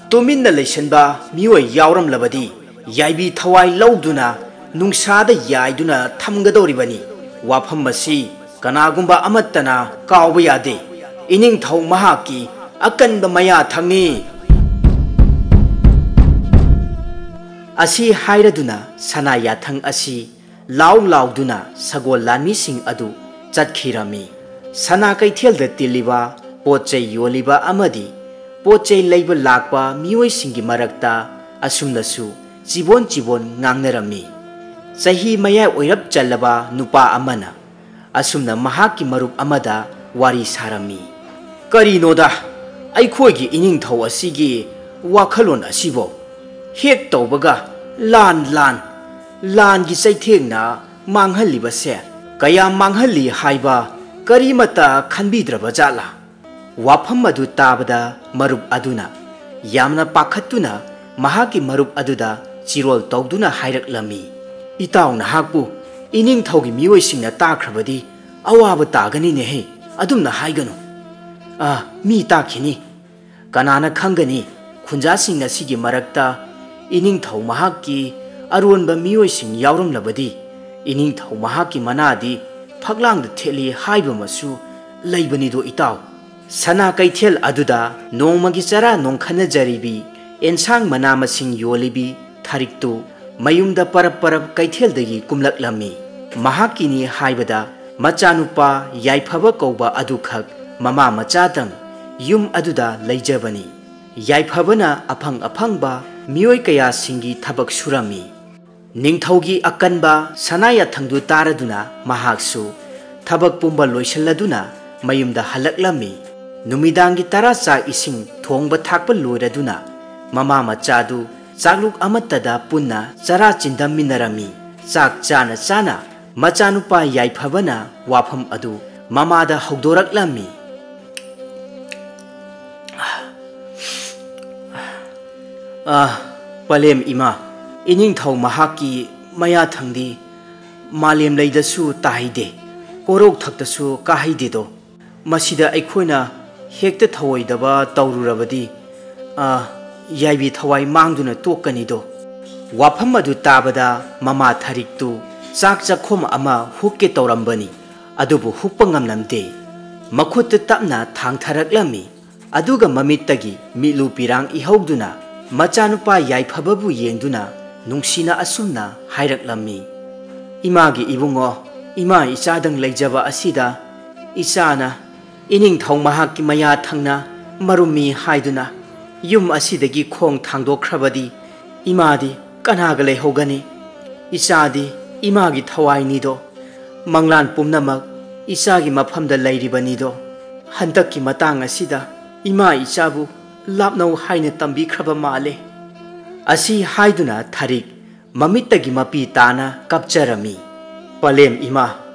ꯇꯨꯃꯤꯟꯅ ꯂꯩꯁꯟꯕ ꯃꯤꯑꯣꯏ ꯌꯥꯎꯔꯝꯂꯕꯗꯤ, ꯌꯥꯏꯕꯤ ꯊꯋꯥꯏ ꯂꯧꯗꯨꯅ ꯅꯨꯡꯁꯥꯗ ꯌꯥꯏꯗꯨꯅ ꯊꯝꯒꯗꯧꯔꯤꯕꯅꯤ꯫ ꯋꯥꯐꯝ ꯑꯁꯤ ꯀꯅꯥꯒꯨꯝꯕ ꯑꯃꯠꯇꯅ ꯀꯥꯎꯕ ꯌꯥꯗꯦ꯫ ꯏꯅꯤꯡꯊꯧ ꯃꯍꯥꯛꯀꯤ ꯑꯀꯟꯕ ꯃꯌꯥ ꯊꯪꯅꯤ꯫ ꯑꯁꯤ ꯍꯥꯏꯔꯗꯨꯅ ꯁꯅꯥ ꯌꯥꯊꯪ ꯑꯁꯤ ꯂꯥꯎ ꯂꯥꯎꯗꯨꯅ ꯁꯒꯣꯜ ꯂꯥꯟꯃꯤꯁꯤꯡ ꯑꯗꯨ ꯆꯠꯈꯤꯔꯝꯃꯤ꯫ ꯁꯅꯥ ꯀꯩꯊꯦꯜꯗ ꯇꯤꯜꯂꯤꯕ ꯄꯣꯠ ꯆꯩ ꯌꯣꯜꯂꯤꯕ ꯑꯃꯗꯤ ꯄꯣꯠ ꯆꯩ ꯂꯩꯕ ꯂꯥꯛꯄ ꯃꯤꯑꯣꯏꯁꯤꯡꯒꯤ ꯃꯔꯛꯇ ꯑꯁꯨꯝꯅꯁꯨ ꯆꯤꯕꯣꯟ ꯆꯤꯕꯣꯟ ꯉꯥꯡꯅꯔꯝꯃꯤ꯫ ꯆꯍꯤ ꯃꯌꯥꯏ ꯑꯣꯏꯔꯞ ꯆꯜꯂꯕ ꯅꯨꯄꯥ ꯑꯃꯅ ꯑꯁꯨꯝꯅ ꯃꯍꯥꯛꯀꯤ ꯃꯔꯨꯞ ꯑꯃꯗ ꯋꯥꯔꯤ ꯁꯥꯔꯝꯃꯤ꯫ "ꯀꯔꯤꯅꯣꯗ, ꯑꯩꯈꯣꯏꯒꯤ ꯏꯅꯤꯡꯊꯧ ꯑꯁꯤꯒꯤ ꯋꯥꯈꯜꯂꯣꯟ ꯑꯁꯤꯕꯨ ꯍꯦꯛ ꯇꯧꯕꯒ ꯂꯥꯟ, ꯂꯥꯟ, ꯂꯥꯟꯒꯤ ꯆꯩꯊꯦꯡꯅ ꯃꯥꯡꯍꯜꯂꯤꯕꯁꯦ ꯀꯌꯥꯝ ꯃꯥꯡꯍꯜꯂꯤ ꯍꯥꯏꯕ ꯀꯔꯤꯃꯠꯇ ꯈꯟꯕꯤꯗ꯭ꯔꯕ ꯖꯥꯠꯂꯥ?" ꯋꯥꯐꯝ ꯑꯗꯨ ꯇꯥꯕꯗ ꯃꯔꯨꯞ ꯑꯗꯨꯅ ꯌꯥꯝꯅ ꯄꯥꯈꯠꯇꯨꯅ ꯃꯍꯥꯛꯀꯤ ꯃꯔꯨꯞ ꯑꯗꯨꯗ ꯆꯤꯔꯣꯜ ꯇꯧꯗꯨꯅ ꯍꯥꯏꯔꯛꯂꯝꯃꯤ, "ꯏꯇꯥꯎ, ꯅꯍꯥꯛꯄꯨ ꯏꯅꯤꯡꯊꯧꯒꯤ ꯃꯤꯑꯣꯏꯁꯤꯡꯅ ꯇꯥꯈ꯭ꯔꯕꯗꯤ ꯑꯋꯥꯕ ꯇꯥꯒꯅꯤꯅꯦꯍꯦ, ꯑꯗꯨꯝꯅ ꯍꯥꯏꯒꯅꯨ꯫ ꯑꯥ, ꯃꯤ ꯇꯥꯈꯤꯅꯤ꯫ ꯀꯅꯥꯅ ꯈꯪꯒꯅꯤ, ꯈꯨꯟꯖꯥꯁꯤꯡ ꯑꯁꯤꯒꯤ ꯃꯔꯛꯇ ꯏꯅꯤꯡꯊꯧ ꯃꯍꯥꯛꯀꯤ ꯑꯔꯣꯟꯕ ꯃꯤꯑꯣꯏꯁꯤꯡ ꯌꯥꯎꯔꯝꯂꯕꯗꯤ, ꯏꯅꯤꯡꯊꯧ ꯃꯍꯥꯛꯀꯤ ꯃꯅꯥꯗꯤ ꯐꯛꯂꯥꯡꯗ ꯊꯦꯠꯂꯤ ꯍꯥꯏꯕꯃꯁꯨ ꯂꯩꯕꯅꯤꯗꯣ ꯏꯇꯥꯎ꯫" ꯁꯅꯥ ꯀꯩꯊꯦꯜ ꯑꯗꯨꯗ ꯅꯣꯡꯃꯒꯤ ꯆꯔꯥ ꯅꯣꯡꯈꯠꯅꯖꯔꯤꯕꯤ ꯑꯦꯟꯁꯥꯡ ꯃꯅꯥ ꯃꯁꯤꯡ ꯌꯣꯜꯂꯤꯕꯤ ꯊꯥꯔꯤꯛꯇꯨ ꯃꯌꯨꯝꯗ ꯄꯔꯞ ꯄꯔꯞ ꯀꯩꯊꯦꯜꯗꯒꯤ ꯀꯨꯝꯂꯛꯂꯝꯃꯤ꯫ ꯃꯍꯥꯛꯀꯤꯅꯤ ꯍꯥꯏꯕꯗ ꯃꯆꯥꯅꯨꯄꯥ ꯌꯥꯏꯐꯕ ꯀꯧꯕ ꯑꯗꯨꯈꯛ ꯃꯃꯥ ꯃꯆꯥꯗꯪ ꯌꯨꯝ ꯑꯗꯨꯗ ꯂꯩꯖꯕꯅꯤ꯫ ꯌꯥꯏꯐꯕꯅ ꯑꯐꯪ ꯑꯐꯪꯕ ꯃꯤꯑꯣꯏ ꯀꯌꯥꯁꯤꯡꯒꯤ ꯊꯕꯛ ꯁꯨꯔꯝꯃꯤ꯫ ꯅꯤꯡꯊꯧꯒꯤ ꯑꯀꯟꯕ ꯁꯅꯥ ꯌꯥꯊꯪꯗꯨ ꯇꯥꯔꯗꯨꯅ ꯃꯍꯥꯛꯁꯨ ꯊꯕꯛ ꯄꯨꯝꯕ ꯂꯣꯏꯁꯤꯜꯂꯗꯨꯅ ꯃꯌꯨꯝꯗ ꯍꯜꯂꯛꯂꯝꯃꯤ꯫ ꯅꯨꯃꯤꯗꯥꯡꯒꯤ ꯇꯔꯥ ꯆꯥꯛ ꯏꯁꯤꯡ ꯊꯣꯡꯕ ꯊꯥꯛꯄ ꯂꯣꯏꯔꯗꯨꯅ ꯃꯃꯥ ꯃꯆꯥꯗꯨ ꯆꯥꯛꯂꯨꯛ ꯑꯃꯠꯇꯗ ꯄꯨꯟꯅ ꯆꯔꯥ ꯆꯤꯟꯗꯝꯃꯤꯟꯅꯔꯝꯃꯤ꯫ ꯆꯥꯛ ꯆꯥꯅ ꯆꯥꯅ ꯃꯆꯥꯅꯨꯄꯥ ꯌꯥꯏꯐꯕꯅ ꯋꯥꯐꯝ ꯑꯗꯨ ꯃꯃꯥꯗ ꯍꯧꯗꯣꯔꯛꯂꯝꯃꯤ꯫ ꯑꯥ, ꯄꯂꯦꯝ ꯏꯃꯥ, ꯏꯅꯤꯡꯊꯧ ꯃꯍꯥꯛꯀꯤ ꯃꯌꯥꯊꯪꯗꯤ ꯃꯥꯂꯦꯝ ꯂꯩꯗꯁꯨ ꯇꯥꯍꯩꯗꯦ, ꯀꯣꯔꯧꯊꯛꯇꯁꯨ ꯀꯥꯍꯩꯗꯦꯗꯣ꯫ ꯃꯁꯤꯗ ꯑꯩꯈꯣꯏꯅ ꯍꯦꯛꯇ ꯊꯧꯑꯣꯏꯗꯕ ꯇꯧꯔꯨꯔꯕꯗꯤ, ꯑꯥ, ꯌꯥꯏꯕꯤ ꯊꯋꯥꯏ ꯃꯥꯡꯗꯨꯅ ꯇꯣꯛꯀꯅꯤꯗꯣ꯫ ꯋꯥꯐꯝ ꯑꯗꯨ ꯇꯥꯕꯗ ꯃꯃꯥ ꯊꯔꯤꯛꯇꯨ ꯆꯥꯛ ꯆꯥꯛꯈꯣꯝ ꯑꯃ ꯍꯨꯛꯀꯦ ꯇꯧꯔꯝꯕꯅꯤ, ꯑꯗꯨꯕꯨ ꯍꯨꯛꯄ ꯉꯝꯂꯝꯗꯦ꯫ ꯃꯈꯨꯠꯇ ꯇꯞꯅ ꯊꯥꯡꯊꯔꯛꯂꯝꯃꯤ꯫ ꯑꯗꯨꯒ ꯃꯃꯤꯠꯇꯒꯤ ꯃꯤꯠꯂꯨ ꯄꯤꯔꯥꯡ ꯏꯍꯧꯗꯨꯅ ꯃꯆꯥꯅꯨꯄꯥ ꯌꯥꯏꯐꯕꯕꯨ ꯌꯦꯡꯗꯨꯅ ꯅꯨꯡꯁꯤꯅ ꯑꯁꯨꯝꯅ ꯍꯥꯏꯔꯛꯂꯝꯃꯤ, "ꯏꯃꯥꯒꯤ ꯏꯕꯨꯡꯉꯣ, ꯏꯃꯥ ꯏꯆꯥꯗꯪ ꯂꯩꯖꯕ ꯑꯁꯤꯗ ꯏꯆꯥꯅ ꯏꯅꯤꯡꯊꯧ ꯃꯍꯥꯛꯀꯤ ꯃꯌꯥ ꯊꯪꯅ ꯃꯔꯨꯝꯃꯤ ꯍꯥꯏꯗꯨꯅ ꯌꯨꯝ ꯑꯁꯤꯗꯒꯤ ꯈꯣꯡ ꯊꯥꯡꯗꯣꯛꯈ꯭ꯔꯕꯗꯤ ꯏꯃꯥꯗꯤ ꯀꯅꯥꯒ ꯂꯩꯍꯧꯒꯅꯤ? ꯏꯆꯥꯗꯤ ꯏꯃꯥꯒꯤ ꯊꯋꯥꯏꯅꯤꯗꯣ꯫ ꯃꯪꯂꯥꯟ ꯄꯨꯝꯅꯃꯛ ꯏꯆꯥꯒꯤ ꯃꯐꯝꯗ ꯂꯩꯔꯤꯕꯅꯤꯗꯣ꯫ ꯍꯟꯗꯛꯀꯤ ꯃꯇꯥꯡ ꯑꯁꯤꯗ ꯏꯃꯥ ꯏꯆꯥꯕꯨ ꯂꯥꯞꯅꯧ ꯍꯥꯏꯅ ꯇꯝꯕꯤꯈ꯭ꯔꯕ ꯃꯥꯜꯂꯦ"꯫ ꯑꯁꯤ ꯍꯥꯏꯗꯨꯅ ꯊꯔꯤꯛ ꯃꯃꯤꯠꯇꯒꯤ ꯃꯄꯤ ꯇꯥꯅ ꯀꯞꯆꯔꯝꯃꯤ꯫ "ꯄꯂꯦꯝ ꯏꯃꯥ,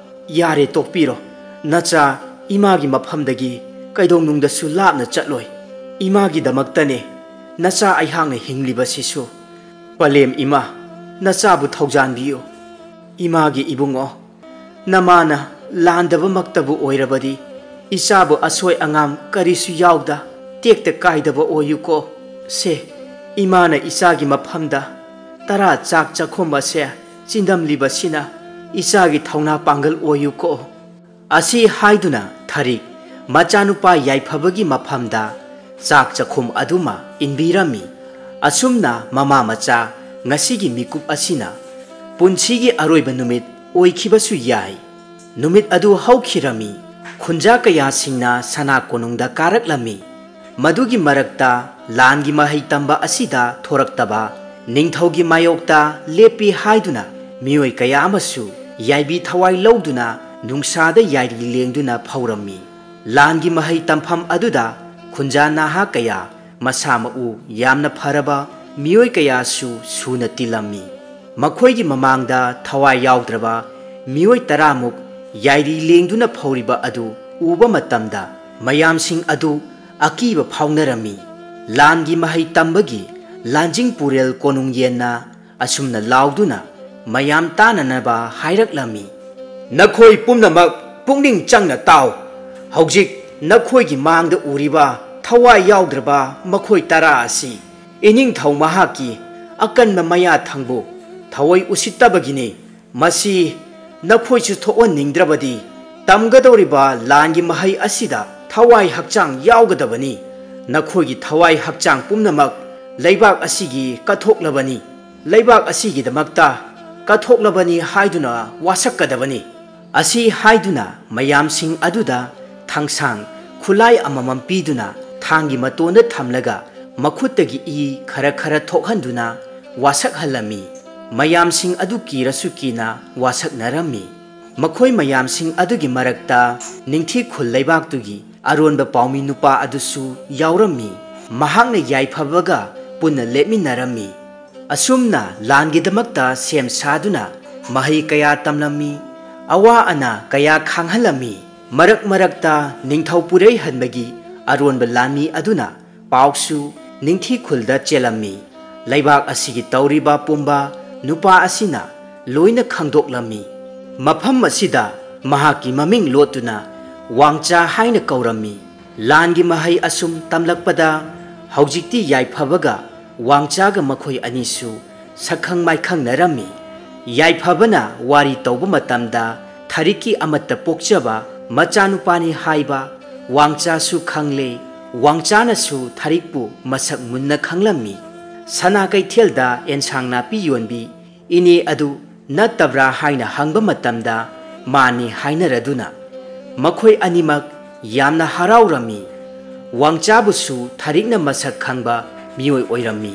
ꯌꯥꯔꯦ, ꯇꯣꯛꯄꯤꯔꯣ꯫ ꯅꯆꯥ ꯏꯃꯥꯒꯤ ꯃꯐꯝꯗꯒꯤ ꯀꯩꯗꯧꯅꯨꯡꯗꯁꯨ ꯂꯥꯞꯅ ꯆꯠꯂꯣꯏ꯫ ꯏꯃꯥꯒꯤꯗꯃꯛꯇꯅꯦ ꯅꯆꯥ ꯑꯩꯍꯥꯛꯅ ꯍꯤꯡꯂꯤꯕꯁꯤꯁꯨ꯫ ꯄꯂꯦꯝ ꯏꯃꯥ, ꯅꯆꯥꯕꯨ ꯊꯧꯖꯥꯟꯕꯤꯌꯨ꯫ ꯏꯃꯥꯒꯤ ꯏꯕꯨꯡꯉꯣ, ꯅꯃꯥꯅ ꯂꯥꯟꯗꯕꯃꯛꯇꯕꯨ ꯑꯣꯏꯔꯕꯗꯤ, ꯏꯆꯥꯕꯨ ꯑꯁꯣꯏ ꯑꯉꯥꯝ ꯀꯔꯤꯁꯨ ꯌꯥꯎꯗ ꯇꯦꯛꯇ ꯀꯥꯏꯗꯕ ꯑꯣꯏꯌꯨꯀꯣ꯫ ꯁꯦ, ꯏꯃꯥꯅ ꯏꯆꯥꯒꯤ ꯃꯐꯝꯗ ꯇꯔꯥ ꯆꯥꯛ ꯆꯥꯛꯈꯨꯝ ꯑꯁꯦ ꯆꯤꯟꯗꯝꯂꯤꯕꯁꯤꯅ ꯏꯆꯥꯒꯤ ꯊꯧꯅꯥ ꯄꯥꯡꯒꯜ ꯑꯣꯏꯌꯨꯀꯣ"꯫ ꯑꯁꯤ ꯍꯥꯏꯗꯨꯅ ꯊꯔꯤꯛ ꯃꯆꯥꯅꯨꯄꯥ ꯌꯥꯏꯐꯕꯒꯤ ꯃꯐꯝꯗ ꯆꯥꯛ ꯆꯥꯛꯈꯨꯝ ꯑꯗꯨꯃ ꯏꯟꯕꯤꯔꯝꯃꯤ꯫ ꯑꯁꯨꯝꯅ ꯃꯃꯥ ꯃꯆꯥ ꯉꯁꯤꯒꯤ ꯃꯤꯀꯨꯞ ꯑꯁꯤꯅ ꯄꯨꯟꯁꯤꯒꯤ ꯑꯔꯣꯏꯕ ꯅꯨꯃꯤꯠ ꯑꯣꯏꯈꯤꯕꯁꯨ ꯌꯥꯏ꯫ ꯅꯨꯃꯤꯠ ꯑꯗꯨ ꯍꯧꯈꯤꯔꯝꯃꯤ꯫ ꯈꯨꯟꯖꯥ ꯀꯌꯥꯁꯤꯡꯅ ꯁꯅꯥ ꯀꯣꯅꯨꯡꯗ ꯀꯥꯔꯛꯂꯝꯃꯤ꯫ ꯃꯗꯨꯒꯤ ꯃꯔꯛꯇ ꯂꯥꯟꯒꯤ ꯃꯍꯩ ꯇꯝꯕ ꯑꯁꯤꯗ ꯊꯣꯔꯛꯇꯕ ꯅꯤꯡꯊꯧꯒꯤ ꯃꯥꯌꯣꯛꯇ ꯂꯦꯞꯄꯤ ꯍꯥꯏꯗꯨꯅ ꯃꯤꯑꯣꯏ ꯀꯌꯥ ꯑꯃꯁꯨ ꯌꯥꯏꯕꯤ ꯊꯋꯥꯏ ꯂꯧꯗꯨꯅ ꯅꯨꯡꯁꯥꯗ ꯌꯥꯏꯔꯤ ꯂꯦꯡꯗꯨꯅ ꯐꯧꯔꯝꯃꯤ꯫ ꯂꯥꯟꯒꯤ ꯃꯍꯩ ꯇꯝꯐꯝ ꯑꯗꯨꯗ ꯈꯨꯟꯖꯥ ꯅꯍꯥ ꯀꯌꯥ, ꯃꯁꯥ ꯃꯎ ꯌꯥꯝꯅ ꯐꯔꯕ ꯃꯤꯑꯣꯏ ꯀꯌꯥꯁꯨ ꯁꯨꯅ ꯇꯤꯜꯂꯝꯃꯤ꯫ ꯃꯈꯣꯏꯒꯤ ꯃꯃꯥꯡꯗ ꯊꯋꯥꯏ ꯌꯥꯎꯗ꯭ꯔꯕ ꯃꯤꯑꯣꯏ ꯇꯔꯥꯃꯨꯛ ꯌꯥꯏꯔꯤ ꯂꯦꯡꯗꯨꯅ ꯐꯧꯔꯤꯕ ꯑꯗꯨ ꯎꯕ ꯃꯇꯝꯗ ꯃꯌꯥꯝꯁꯤꯡ ꯑꯗꯨ ꯑꯀꯤꯕ ꯐꯥꯎꯅꯔꯝꯃꯤ꯫ ꯂꯥꯟꯒꯤ ꯃꯍꯩ ꯇꯝꯕꯒꯤ ꯂꯥꯟꯖꯤꯡ ꯄꯨꯔꯦꯜ ꯀꯣꯅꯨꯡ ꯌꯦꯟꯅ ꯑꯁꯨꯝꯅ ꯂꯥꯎꯗꯨꯅ ꯃꯌꯥꯝ ꯇꯥꯅꯅꯕ ꯍꯥꯏꯔꯛꯂꯝꯃꯤ, "ꯅꯈꯣꯏ ꯄꯨꯝꯅꯃꯛ ꯄꯨꯛꯅꯤꯡ ꯆꯪꯅ ꯇꯥꯎ꯫ ꯍꯧꯖꯤꯛ ꯅꯈꯣꯏꯒꯤ ꯃꯥꯡꯗ ꯎꯔꯤꯕ ꯊꯋꯥꯏ ꯌꯥꯎꯗ꯭ꯔꯕ ꯃꯈꯣꯏ ꯇꯔꯥ ꯑꯁꯤ ꯏꯅꯤꯡꯊꯧ ꯃꯍꯥꯛꯀꯤ ꯑꯀꯟꯕ ꯃꯌꯥ ꯊꯪꯕꯨ ꯊꯑꯣꯏ ꯎꯁꯤꯠꯇꯕꯒꯤꯅꯤ꯫ ꯃꯁꯤ ꯅꯈꯣꯏꯁꯨ ꯊꯣꯛꯍꯟꯅꯤꯡꯗ꯭ꯔꯕꯗꯤ ꯇꯝꯒꯗꯧꯔꯤꯕ ꯂꯥꯟꯒꯤ ꯃꯍꯩ ꯑꯁꯤꯗ ꯊꯋꯥꯏ ꯍꯛꯆꯥꯡ ꯌꯥꯎꯒꯗꯕꯅꯤ꯫ ꯅꯈꯣꯏꯒꯤ ꯊꯋꯥꯏ ꯍꯛꯆꯥꯡ ꯄꯨꯝꯅꯃꯛ ꯂꯩꯕꯥꯛ ꯑꯁꯤꯒꯤ ꯀꯠꯊꯣꯛꯂꯕꯅꯤ꯫ ꯂꯩꯕꯥꯛ ꯑꯁꯤꯒꯤꯗꯃꯛꯇ ꯀꯠꯊꯣꯛꯂꯕꯅꯤ ꯍꯥꯏꯗꯨꯅ ꯋꯥꯁꯛꯀꯗꯕꯅꯤ꯫" ꯑꯁꯤ ꯍꯥꯏꯗꯨꯅ ꯃꯌꯥꯝꯁꯤꯡ ꯑꯗꯨꯗ ꯊꯥꯡꯁꯥꯡ ꯈꯨꯠꯂꯥꯏ ꯑꯃꯃꯝ ꯄꯤꯗꯨꯅ ꯊꯥꯡꯒꯤ ꯃꯇꯣꯟꯗ ꯊꯝꯂꯒ ꯃꯈꯨꯠꯇꯒꯤ ꯏ ꯈꯔ ꯈꯔ ꯊꯣꯛꯍꯟꯗꯨꯅ ꯋꯥꯁꯛꯍꯜꯂꯝꯃꯤ꯫ ꯃꯌꯥꯝꯁꯤꯡ ꯑꯗꯨ ꯀꯤꯔꯁꯨ ꯀꯤꯅ ꯋꯥꯁꯛꯅꯔꯝꯃꯤ꯫ ꯃꯈꯣꯏ ꯃꯌꯥꯝꯁꯤꯡ ꯑꯗꯨꯒꯤ ꯃꯔꯛꯇ ꯅꯤꯡꯊꯤ ꯈꯨꯜ ꯂꯩꯕꯥꯛꯇꯨꯒꯤ ꯑꯔꯣꯟꯕ ꯄꯥꯎꯃꯤ ꯅꯨꯄꯥ ꯑꯗꯨꯁꯨ ꯌꯥꯎꯔꯝꯃꯤ꯫ ꯃꯍꯥꯛꯅ ꯌꯥꯏꯐꯕꯒ ꯄꯨꯟꯅ ꯂꯦꯞꯃꯤꯟꯅꯔꯝꯃꯤ꯫ ꯑꯁꯨꯝꯅ ꯂꯥꯟꯒꯤꯗꯃꯛꯇ ꯁꯦꯝ ꯁꯥꯗꯨꯅ ꯃꯍꯩ ꯀꯌꯥ ꯇꯝꯂꯝꯃꯤ, ꯑꯋꯥ ꯑꯅꯥ ꯀꯌꯥ ꯈꯥꯡꯍꯜꯂꯝꯃꯤ꯫ ꯃꯔꯛ ꯃꯔꯛꯇ ꯅꯤꯡꯊꯧ ꯄꯨꯔꯩꯍꯟꯕꯒꯤ ꯑꯔꯣꯟꯕ ꯂꯥꯟꯃꯤ ꯑꯗꯨꯅ ꯄꯥꯎꯁꯨ ꯅꯤꯡꯊꯤ ꯈꯨꯜꯗ ꯆꯦꯜꯂꯝꯃꯤ꯫ ꯂꯩꯕꯥꯛ ꯑꯁꯤꯒꯤ ꯇꯧꯔꯤꯕ ꯄꯨꯝꯕ ꯅꯨꯄꯥ ꯑꯁꯤꯅ ꯂꯣꯏꯅ ꯈꯪꯗꯣꯛꯂꯝꯃꯤ꯫ ꯃꯐꯝ ꯑꯁꯤꯗ ꯃꯍꯥꯛꯀꯤ ꯃꯃꯤꯡ ꯂꯣꯠꯇꯨꯅ ꯋꯥꯡꯆꯥ ꯍꯥꯏꯅ ꯀꯧꯔꯝꯃꯤ꯫ ꯂꯥꯟꯒꯤ ꯃꯍꯩ ꯑꯁꯨꯝ ꯇꯝꯂꯛꯄꯗ ꯍꯧꯖꯤꯛꯇꯤ ꯌꯥꯏꯐꯕꯒ ꯋꯥꯡꯆꯥꯒ ꯃꯈꯣꯏ ꯑꯅꯤꯁꯨ ꯁꯛꯈꯪ ꯃꯥꯏꯈꯪꯅꯔꯝꯃꯤ꯫ ꯌꯥꯏꯐꯕꯅ ꯋꯥꯔꯤ ꯇꯧꯕ ꯃꯇꯝꯗ ꯊꯔꯤꯛꯀꯤ ꯑꯃꯠꯇ ꯄꯣꯛꯆꯕ ꯃꯆꯥꯅꯨꯄꯥꯅꯤ ꯍꯥꯏꯕ ꯋꯥꯡꯆꯥꯁꯨ ꯈꯪꯂꯦ꯫ ꯋꯥꯡꯆꯥꯅꯁꯨ ꯊꯔꯤꯛꯄꯨ ꯃꯁꯛ ꯃꯨꯟꯅ ꯈꯪꯂꯝꯃꯤ꯫ ꯁꯅꯥ ꯀꯩꯊꯦꯜꯗ ꯑꯦꯟꯁꯥꯡ ꯅꯥꯄꯤ ꯌꯣꯟꯕꯤ ꯏꯅꯦ ꯑꯗꯨ ꯅꯠꯇꯕ꯭ꯔꯥ ꯍꯥꯏꯅ ꯍꯪꯕ ꯃꯇꯝꯗ ꯃꯥꯅꯤ ꯍꯥꯏꯅꯔꯗꯨꯅ ꯃꯈꯣꯏ ꯑꯅꯤꯃꯛ ꯌꯥꯝꯅ ꯍꯔꯥꯎꯔꯝꯃꯤ꯫ ꯋꯥꯡꯆꯥꯕꯨꯁꯨ ꯊꯔꯤꯛꯅ ꯃꯁꯛ ꯈꯪꯕ ꯃꯤꯑꯣꯏ ꯑꯣꯏꯔꯝꯃꯤ꯫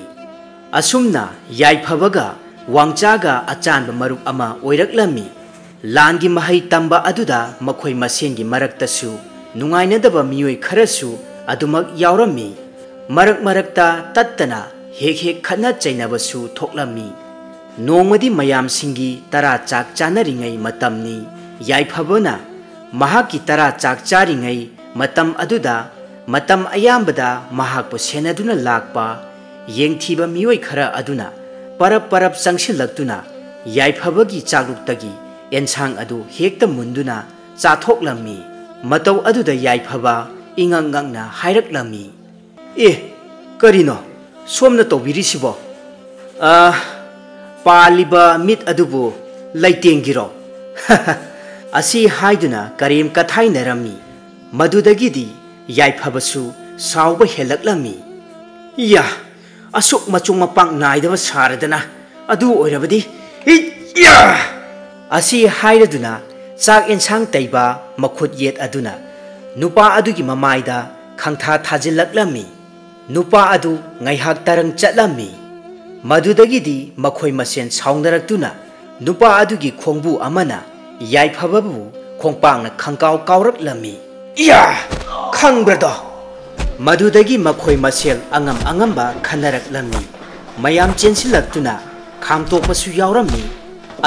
ꯑꯁꯨꯝꯅ ꯌꯥꯏꯐꯕꯒ ꯋꯥꯡꯆꯥꯒ ꯑꯆꯥꯟꯕ ꯃꯔꯨꯞ ꯑꯃ ꯑꯣꯏꯔꯛꯂꯝꯃꯤ꯫ ꯂꯥꯟꯒꯤ ꯃꯍꯩ ꯇꯝꯕ ꯑꯗꯨꯗ ꯃꯈꯣꯏ ꯃꯁꯦꯟꯒꯤ ꯃꯔꯛꯇꯁꯨ ꯅꯨꯡꯉꯥꯏꯅꯗꯕ ꯃꯤꯑꯣꯏ ꯈꯔꯁꯨ ꯑꯗꯨꯃꯛ ꯌꯥꯎꯔꯝꯃꯤ꯫ ꯃꯔꯛ ꯃꯔꯛꯇ ꯇꯠꯇꯅ ꯍꯦꯛ ꯍꯦꯛ ꯈꯠꯅ ꯆꯩꯅꯕꯁꯨ ꯊꯣꯛꯂꯝꯃꯤ꯫ ꯅꯣꯡꯃꯗꯤ ꯃꯌꯥꯝꯁꯤꯡꯒꯤ ꯇꯔꯥ ꯆꯥꯛ ꯆꯥꯅꯔꯤꯉꯩ ꯃꯇꯝꯅꯤ꯫ ꯌꯥꯏꯐꯕꯅ ꯃꯍꯥꯛꯀꯤ ꯇꯔꯥ ꯆꯥꯛ ꯆꯥꯔꯤꯉꯩ ꯃꯇꯝ ꯑꯗꯨꯗ ꯃꯇꯝ ꯑꯌꯥꯝꯕꯗ ꯃꯍꯥꯛꯄꯨ ꯁꯦꯟꯅꯗꯨꯅ ꯂꯥꯛꯄ ꯌꯦꯡꯊꯤꯕ ꯃꯤꯑꯣꯏ ꯈꯔ ꯑꯗꯨꯅ ꯄꯔꯞ ꯄꯔꯞ ꯆꯪꯁꯤꯜꯂꯛꯇꯨꯅ ꯌꯥꯏꯐꯕꯒꯤ ꯆꯥꯛꯂꯨꯛꯇꯒꯤ ꯑꯦꯟꯁꯥꯡ ꯑꯗꯨ ꯍꯦꯛꯇ ꯃꯨꯟꯗꯨꯅ ꯆꯥꯊꯣꯛꯂꯝꯃꯤ꯫ ꯃꯇꯧ ꯑꯗꯨꯗ ꯌꯥꯏꯐꯕ ꯏꯉꯛ ꯉꯛꯅ ꯍꯥꯏꯔꯛꯂꯝꯃꯤ, "ꯑꯦ, ꯀꯔꯤꯅꯣ ꯁꯣꯝꯅ ꯇꯧꯕꯤꯔꯤꯁꯤꯕꯣ? ꯑ, ꯄꯥꯜꯂꯤꯕ ꯃꯤꯠ ꯑꯗꯨꯕꯨ ꯂꯩꯇꯦꯡꯒꯤꯔꯣ?" ꯑꯁꯤ ꯍꯥꯏꯗꯨꯅ ꯀꯔꯦꯝ ꯀꯊꯥꯏꯅꯔꯝꯃꯤ꯫ ꯃꯗꯨꯗꯒꯤꯗꯤ ꯌꯥꯏꯐꯕꯁꯨ ꯁꯥꯎꯕ ꯍꯦꯜꯂꯛꯂꯝꯃꯤ꯫ "ꯏꯌꯥ, ꯑꯁꯨꯛ ꯃꯆꯨꯡ ꯃꯄꯥꯡ ꯅꯥꯏꯗꯕ ꯁꯥꯔꯗꯅ, ꯑꯗꯨ ꯑꯣꯏꯔꯕꯗꯤ, ꯏꯌꯥ!" ꯑꯁꯤ ꯍꯥꯏꯔꯗꯨꯅ ꯆꯥꯛ ꯑꯦꯟꯁꯥꯡ ꯇꯩꯕ ꯃꯈꯨꯠ ꯌꯦꯠ ꯑꯗꯨꯅ ꯅꯨꯄꯥ ꯑꯗꯨꯒꯤ ꯃꯃꯥꯏꯗ ꯈꯪꯊꯥ ꯊꯥꯖꯤꯜꯂꯛꯂꯝꯃꯤ꯫ ꯅꯨꯄꯥ ꯑꯗꯨ ꯉꯥꯏꯍꯥꯛ ꯇꯔꯪ ꯆꯠꯂꯝꯃꯤ꯫ ꯃꯗꯨꯗꯒꯤꯗꯤ ꯃꯈꯣꯏ ꯃꯁꯦꯟ ꯁꯥꯎꯅꯔꯛꯇꯨꯅ ꯅꯨꯄꯥ ꯑꯗꯨꯒꯤ ꯈꯣꯡꯕꯨ ꯑꯃꯅ ꯌꯥꯏꯐꯕꯕꯨ ꯈꯣꯡꯄꯥꯛꯅ ꯈꯪꯀꯥꯎ ꯀꯥꯎꯔꯛꯂꯝꯃꯤ꯫ "ꯏꯌꯥ! ꯈꯪꯕ꯭ꯔꯗꯣ?" ꯃꯗꯨꯗꯒꯤ ꯃꯈꯣꯏ ꯃꯁꯦꯜ ꯑꯉꯝ ꯑꯉꯝꯕ ꯈꯟꯅꯔꯛꯂꯝꯃꯤ꯫ ꯃꯌꯥꯝ ꯆꯦꯟꯁꯤꯜꯂꯛꯇꯨꯅ ꯈꯥꯝꯇꯣꯛꯄꯁꯨ ꯌꯥꯎꯔꯝꯃꯤ꯫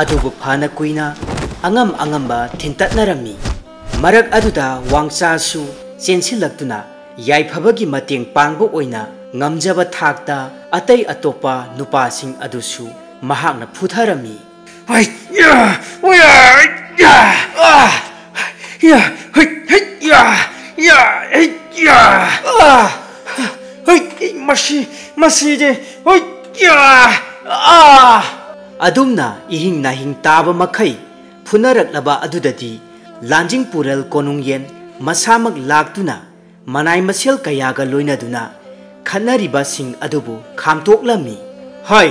ꯑꯗꯨꯕꯨ ꯐꯅ ꯀꯨꯏꯅ ꯑꯉꯝ ꯑꯉꯝꯕ ꯊꯤꯟꯇꯠꯅꯔꯝꯃꯤ꯫ ꯃꯔꯛ ꯑꯗꯨꯗ ꯋꯥꯡꯆꯥꯁꯨ ꯆꯦꯟꯁꯤꯜꯂꯛꯇꯨꯅ ꯌꯥꯏꯐꯕꯒꯤ ꯃꯇꯦꯡ ꯄꯥꯡꯕ ꯑꯣꯏꯅ ꯉꯝꯖꯕ ꯊꯥꯛꯇ ꯑꯇꯩ ꯑꯇꯣꯞꯄ ꯅꯨꯄꯥꯁꯤꯡ ꯑꯗꯨꯁꯨ ꯃꯍꯥꯛꯅ ꯐꯨꯊꯔꯝꯃꯤ꯫ "ꯍꯩ! ꯌꯥ! ꯎꯌꯥ! ꯌꯥ! ꯑꯥ! ꯌꯥ! ꯍꯩ! ꯍꯩ! ꯌꯥ! ꯌꯥ! ꯍꯩ! ꯌꯥ! ꯑꯥ! ꯍꯩ! ꯃꯁꯤ, ꯃꯁꯤꯗꯤ, ꯍꯩ! ꯌꯥ! ꯑꯥ!" ꯑꯗꯨꯝꯅ ꯏꯍꯤꯡ ꯅꯥꯍꯤꯡ ꯇꯥꯕ ꯃꯈꯩ ꯐꯨꯅꯔꯛꯂꯕ ꯑꯗꯨꯗꯗꯤ ꯂꯥꯟꯖꯤꯡ ꯄꯨꯔꯦꯜ ꯀꯣꯅꯨꯡꯌꯦꯟ ꯃꯁꯥꯃꯛ ꯂꯥꯛꯇꯨꯅ ꯃꯅꯥꯏ ꯃꯁꯦꯜ ꯀꯌꯥꯒ ꯂꯣꯏꯅꯗꯨꯅ ꯈꯠꯅꯔꯤꯕꯁꯤꯡ ꯑꯗꯨꯕꯨ ꯈꯥꯝꯇꯣꯛꯂꯝꯃꯤ꯫ "ꯍꯩ,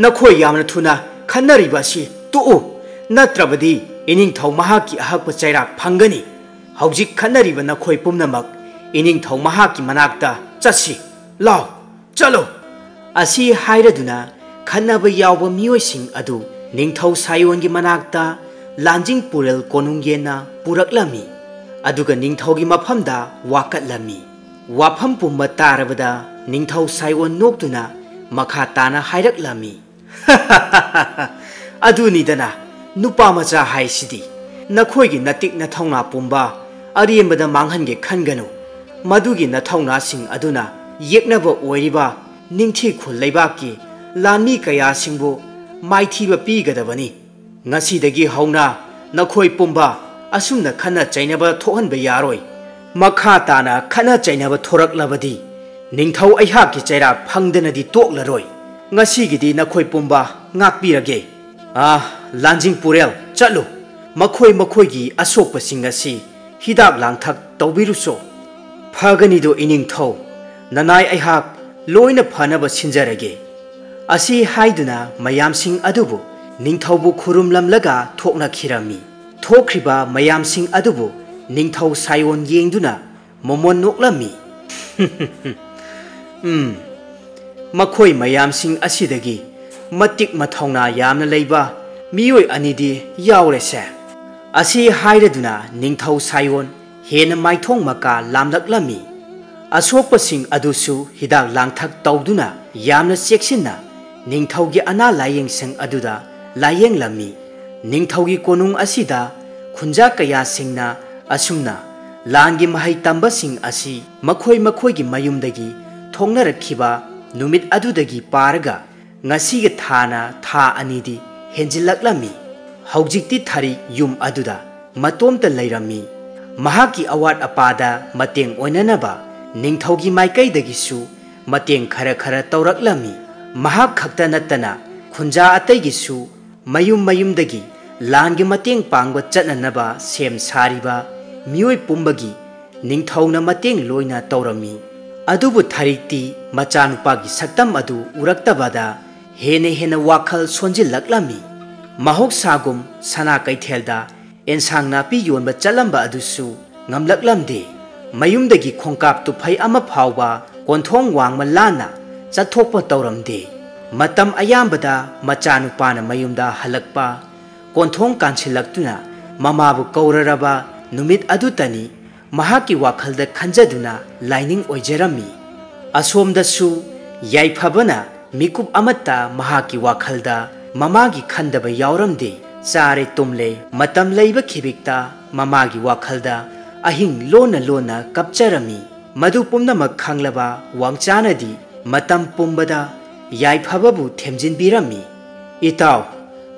ꯅꯈꯣꯏ ꯌꯥꯝꯅ ꯊꯨꯅ ꯈꯠꯅꯔꯤꯕ ꯑꯁꯤ ꯇꯣꯛꯎ, ꯅꯠꯇ꯭ꯔꯕꯗꯤ ꯏꯅꯤꯡꯊꯧ ꯃꯍꯥꯛꯀꯤ ꯑꯍꯛꯄ ꯆꯩꯔꯥꯛ ꯐꯪꯒꯅꯤ꯫ ꯍꯧꯖꯤꯛ ꯈꯠꯅꯔꯤꯕ ꯅꯈꯣꯏ ꯄꯨꯝꯅꯃꯛ ꯏꯅꯤꯡꯊꯧ ꯃꯍꯥꯛꯀꯤ ꯃꯅꯥꯛꯇ ꯆꯠꯁꯤ꯫ ꯂꯥꯎ, ꯆꯠꯂꯨ!" ꯑꯁꯤ ꯍꯥꯏꯔꯗꯨꯅ ꯈꯠꯅꯕ ꯌꯥꯎꯕ ꯃꯤꯑꯣꯏꯁꯤꯡ ꯑꯗꯨ ꯅꯤꯡꯊꯧ ꯁꯥꯌꯣꯟꯒꯤ ꯃꯅꯥꯛꯇ ꯂꯥꯟꯖꯤꯡ ꯄꯨꯔꯦꯜ ꯀꯣꯅꯨꯡꯌꯦꯟꯅ ꯄꯨꯔꯛꯂꯝꯃꯤ꯫ ꯑꯗꯨꯒ ꯅꯤꯡꯊꯧꯒꯤ ꯃꯐꯝꯗ ꯋꯥꯀꯠꯂꯝꯃꯤ꯫ ꯋꯥꯐꯝ ꯄꯨꯝꯕ ꯇꯥꯔꯕꯗ ꯅꯤꯡꯊꯧ ꯁꯥꯌꯣꯟ ꯅꯣꯛꯇꯨꯅ ꯃꯈꯥ ꯇꯥꯅ ꯍꯥꯏꯔꯛꯂꯝꯃꯤ꯫ "ꯑꯗꯨꯅꯤꯗꯅ ꯅꯨꯄꯥ ꯃꯆꯥ ꯍꯥꯏꯁꯤꯗꯤ꯫ ꯅꯈꯣꯏꯒꯤ ꯅꯇꯤꯛ ꯅꯊꯧꯅꯥ ꯄꯨꯝꯕ ꯑꯔꯦꯝꯕꯗ ꯃꯥꯡꯍꯟꯒꯦ ꯈꯟꯒꯅꯨ꯫ ꯃꯗꯨꯒꯤ ꯅꯊꯧꯅꯥꯁꯤꯡ ꯑꯗꯨꯅ ꯌꯦꯛꯅꯕ ꯑꯣꯏꯔꯤꯕ ꯅꯤꯡꯊꯤ ꯈꯨꯜ ꯂꯩꯕꯥꯛꯀꯤ ꯂꯥꯟꯃꯤ ꯀꯌꯥꯁꯤꯡꯕꯨ ꯃꯥꯏꯊꯤꯕ ꯄꯤꯒꯗꯕꯅꯤ꯫ ꯉꯁꯤꯗꯒꯤ ꯍꯧꯅ ꯅꯈꯣꯏ ꯄꯨꯝꯕ ꯑꯁꯨꯝꯅ ꯈꯠꯅ ꯆꯩꯅꯕ ꯊꯣꯛꯍꯟꯕ ꯌꯥꯔꯣꯏ꯫ ꯃꯈꯥ ꯇꯥꯅ ꯈꯠꯅ ꯆꯩꯅꯕ ꯊꯣꯔꯛꯂꯕꯗꯤ ꯅꯤꯡꯊꯧ ꯑꯩꯍꯥꯛꯀꯤ ꯆꯩꯔꯥꯛ ꯐꯪꯗꯅꯗꯤ ꯇꯣꯛꯂꯔꯣꯏ꯫ ꯉꯁꯤꯒꯤꯗꯤ ꯅꯈꯣꯏ ꯄꯨꯝꯕ ꯉꯥꯛꯄꯤꯔꯒꯦ꯫ ꯑꯥ, ꯂꯥꯟꯖꯤꯡ ꯄꯨꯔꯦꯜ, ꯆꯠꯂꯨ꯫ ꯃꯈꯣꯏ ꯃꯈꯣꯏꯒꯤ ꯑꯁꯣꯛꯄꯁꯤꯡ ꯑꯁꯤ ꯍꯤꯗꯥꯛ ꯂꯥꯡꯊꯛ ꯇꯧꯕꯤꯔꯨꯆꯣ꯫ ꯐꯒꯅꯤꯗꯣ ꯏꯅꯤꯡꯊꯧ, ꯅꯅꯥꯏ ꯑꯩꯍꯥꯛ ꯂꯣꯏꯅ ꯐꯅꯕ ꯁꯤꯟꯖꯔꯒꯦ꯫ ꯑꯁꯤ ꯍꯥꯏꯗꯨꯅ ꯃꯌꯥꯝꯁꯤꯡ ꯑꯗꯨꯕꯨ ꯅꯤꯡꯊꯧꯕꯨ ꯈꯨꯔꯨꯝꯂꯝꯂꯒ ꯊꯣꯛꯅꯈꯤꯔꯝꯃꯤ꯫ ꯊꯣꯛꯈ꯭ꯔꯤꯕ ꯃꯌꯥꯝꯁꯤꯡ ꯑꯗꯨꯕꯨ ꯅꯤꯡꯊꯧ ꯁꯥꯏꯑꯣꯟ ꯌꯦꯡꯗꯨꯅ ꯃꯣꯃꯣꯟ ꯅꯣꯛꯂꯝꯃꯤ꯫ ꯎꯝ, ꯃꯈꯣꯏ ꯃꯌꯥꯝꯁꯤꯡ ꯑꯁꯤꯗꯒꯤ ꯃꯇꯤꯛ ꯃꯊꯧꯅꯥ ꯌꯥꯝꯅ ꯂꯩꯕ ꯃꯤꯑꯣꯏ ꯑꯅꯤꯗꯤ ꯌꯥꯎꯔꯦꯁꯦ꯫ ꯑꯁꯤ ꯍꯥꯏꯔꯗꯨꯅ ꯅꯤꯡꯊꯧ ꯁꯥꯏꯑꯣꯟ ꯍꯦꯟꯅ ꯃꯥꯏꯊꯣꯡ ꯃꯀꯥ ꯂꯥꯝꯂꯛꯂꯝꯃꯤ꯫ ꯑꯁꯣꯛꯄꯁꯤꯡ ꯑꯗꯨꯁꯨ ꯍꯤꯗꯥꯛ ꯂꯥꯡꯊꯛ ꯇꯧꯗꯨꯅ ꯌꯥꯝꯅ ꯆꯦꯛꯁꯤꯟꯅ ꯅꯤꯡꯊꯧꯒꯤ ꯑꯅꯥ ꯂꯥꯌꯦꯡꯁꯪ ꯑꯗꯨꯗ ꯂꯥꯌꯦꯡꯂꯝꯃꯤ꯫ ꯅꯤꯡꯊꯧꯒꯤ ꯀꯣꯅꯨꯡ ꯑꯁꯤꯗ ꯈꯨꯟꯖꯥ ꯀꯌꯥꯁꯤꯡꯅ ꯑꯁꯨꯝꯅ ꯂꯥꯟꯒꯤ ꯃꯍꯩ ꯇꯝꯕꯁꯤꯡ ꯑꯁꯤ ꯃꯈꯣꯏ ꯃꯈꯣꯏꯒꯤ ꯃꯌꯨꯝꯗꯒꯤ ꯊꯣꯛꯅꯔꯛꯈꯤꯕ ꯅꯨꯃꯤꯠ ꯑꯗꯨꯗꯒꯤ ꯄꯥꯔꯒ ꯉꯁꯤꯒ ꯊꯥꯅ ꯊꯥ ꯑꯅꯤꯗꯤ ꯍꯦꯟꯖꯤꯜꯂꯛꯂꯝꯃꯤ꯫ ꯍꯧꯖꯤꯛꯇꯤ ꯊꯔꯤꯛ ꯌꯨꯝ ꯑꯗꯨꯗ ꯃꯇꯣꯝꯇ ꯂꯩꯔꯝꯃꯤ꯫ ꯃꯍꯥꯛꯀꯤ ꯑꯋꯥꯠ ꯑꯄꯥꯗ ꯃꯇꯦꯡ ꯑꯣꯏꯅꯅꯕ ꯅꯤꯡꯊꯧꯒꯤ ꯃꯥꯏꯀꯩꯗꯒꯤꯁꯨ ꯃꯇꯦꯡ ꯈꯔ ꯈꯔ ꯇꯧꯔꯛꯂꯝꯃꯤ꯫ ꯃꯍꯥꯛ ꯈꯛꯇ ꯅꯠꯇꯅ ꯈꯨꯟꯖꯥ ꯑꯇꯩꯒꯤꯁꯨ ꯃꯌꯨꯝ ꯃꯌꯨꯝꯗꯒꯤ ꯂꯥꯟꯒꯤ ꯃꯇꯦꯡ ꯄꯥꯡꯕ ꯆꯠꯅꯅꯕ ꯁꯦꯝ ꯁꯥꯔꯤꯕ ꯃꯤꯑꯣꯏ ꯄꯨꯝꯕꯒꯤ ꯅꯤꯡꯊꯧꯅ ꯃꯇꯦꯡ ꯂꯣꯏꯅ ꯇꯧꯔꯝꯃꯤ꯫ ꯑꯗꯨꯕꯨ ꯊꯔꯤꯛꯇꯤ ꯃꯆꯥꯅꯨꯄꯥꯒꯤ ꯁꯛꯇꯝ ꯑꯗꯨ ꯎꯔꯛꯇꯕꯗ ꯍꯦꯟꯅ ꯍꯦꯟꯅ ꯋꯥꯈꯜ ꯁꯣꯟꯖꯤꯜꯂꯛꯂꯝꯃꯤ꯫ ꯃꯍꯧꯁꯥꯒꯨꯝ ꯁꯅꯥ ꯀꯩꯊꯦꯜꯗ ꯑꯦꯟꯁꯥꯡ ꯅꯥꯄꯤ ꯌꯣꯟꯕ ꯆꯠꯂꯝꯕ ꯑꯗꯨꯁꯨ ꯉꯝꯂꯛꯂꯝꯗꯦ꯫ ꯃꯌꯨꯝꯗꯒꯤ ꯈꯣꯡꯀꯥꯞ ꯇꯨꯐꯩ ꯑꯃ ꯐꯥꯎꯕ ꯀꯣꯟꯊꯣꯡ ꯋꯥꯡꯃ ꯂꯥꯟꯅ ꯆꯠꯊꯣꯛꯄ ꯇꯧꯔꯝꯗꯦ꯫ ꯃꯇꯝ ꯑꯌꯥꯝꯕꯗ ꯃꯆꯥꯅꯨꯄꯥꯅ ꯃꯌꯨꯝꯗ ꯍꯜꯂꯛꯄ, ꯀꯣꯟꯊꯣꯡ ꯀꯥꯟꯁꯤꯜꯂꯛꯇꯨꯅ ꯃꯃꯥꯕꯨ ꯀꯧꯔꯔꯕ ꯅꯨꯃꯤꯠ ꯑꯗꯨꯇꯅꯤ ꯃꯍꯥꯛꯀꯤ ꯋꯥꯈꯜꯗ ꯈꯟꯖꯗꯨꯅ ꯂꯥꯏꯅꯤꯡ ꯑꯣꯏꯖꯔꯝꯃꯤ꯫ ꯑꯁꯣꯝꯗꯁꯨ ꯌꯥꯏꯐꯕꯅ ꯃꯤꯀꯨꯞ ꯑꯃꯠꯇ ꯃꯍꯥꯛꯀꯤ ꯋꯥꯈꯜꯗ ꯃꯃꯥꯒꯤ ꯈꯟꯗꯕ ꯌꯥꯎꯔꯝꯗꯦ꯫ ꯆꯥꯔꯦ ꯇꯨꯝꯂꯦ, ꯃꯇꯝ ꯂꯩꯕ ꯈꯤꯕꯤꯛꯇ ꯃꯃꯥꯒꯤ ꯋꯥꯈꯜꯗ ꯑꯍꯤꯡ ꯂꯣꯟꯅ ꯂꯣꯟꯅ ꯀꯞꯆꯔꯝꯃꯤ꯫ ꯃꯗꯨ ꯄꯨꯝꯅꯃꯛ ꯈꯪꯂꯕ ꯋꯥꯡꯆꯥꯅꯗꯤ ꯃꯇꯝ ꯄꯨꯝꯕꯗ ꯌꯥꯏꯐꯕꯕꯨ ꯊꯦꯝꯖꯤꯟꯕꯤꯔꯝꯃꯤ꯫ "ꯏꯇꯥꯎ,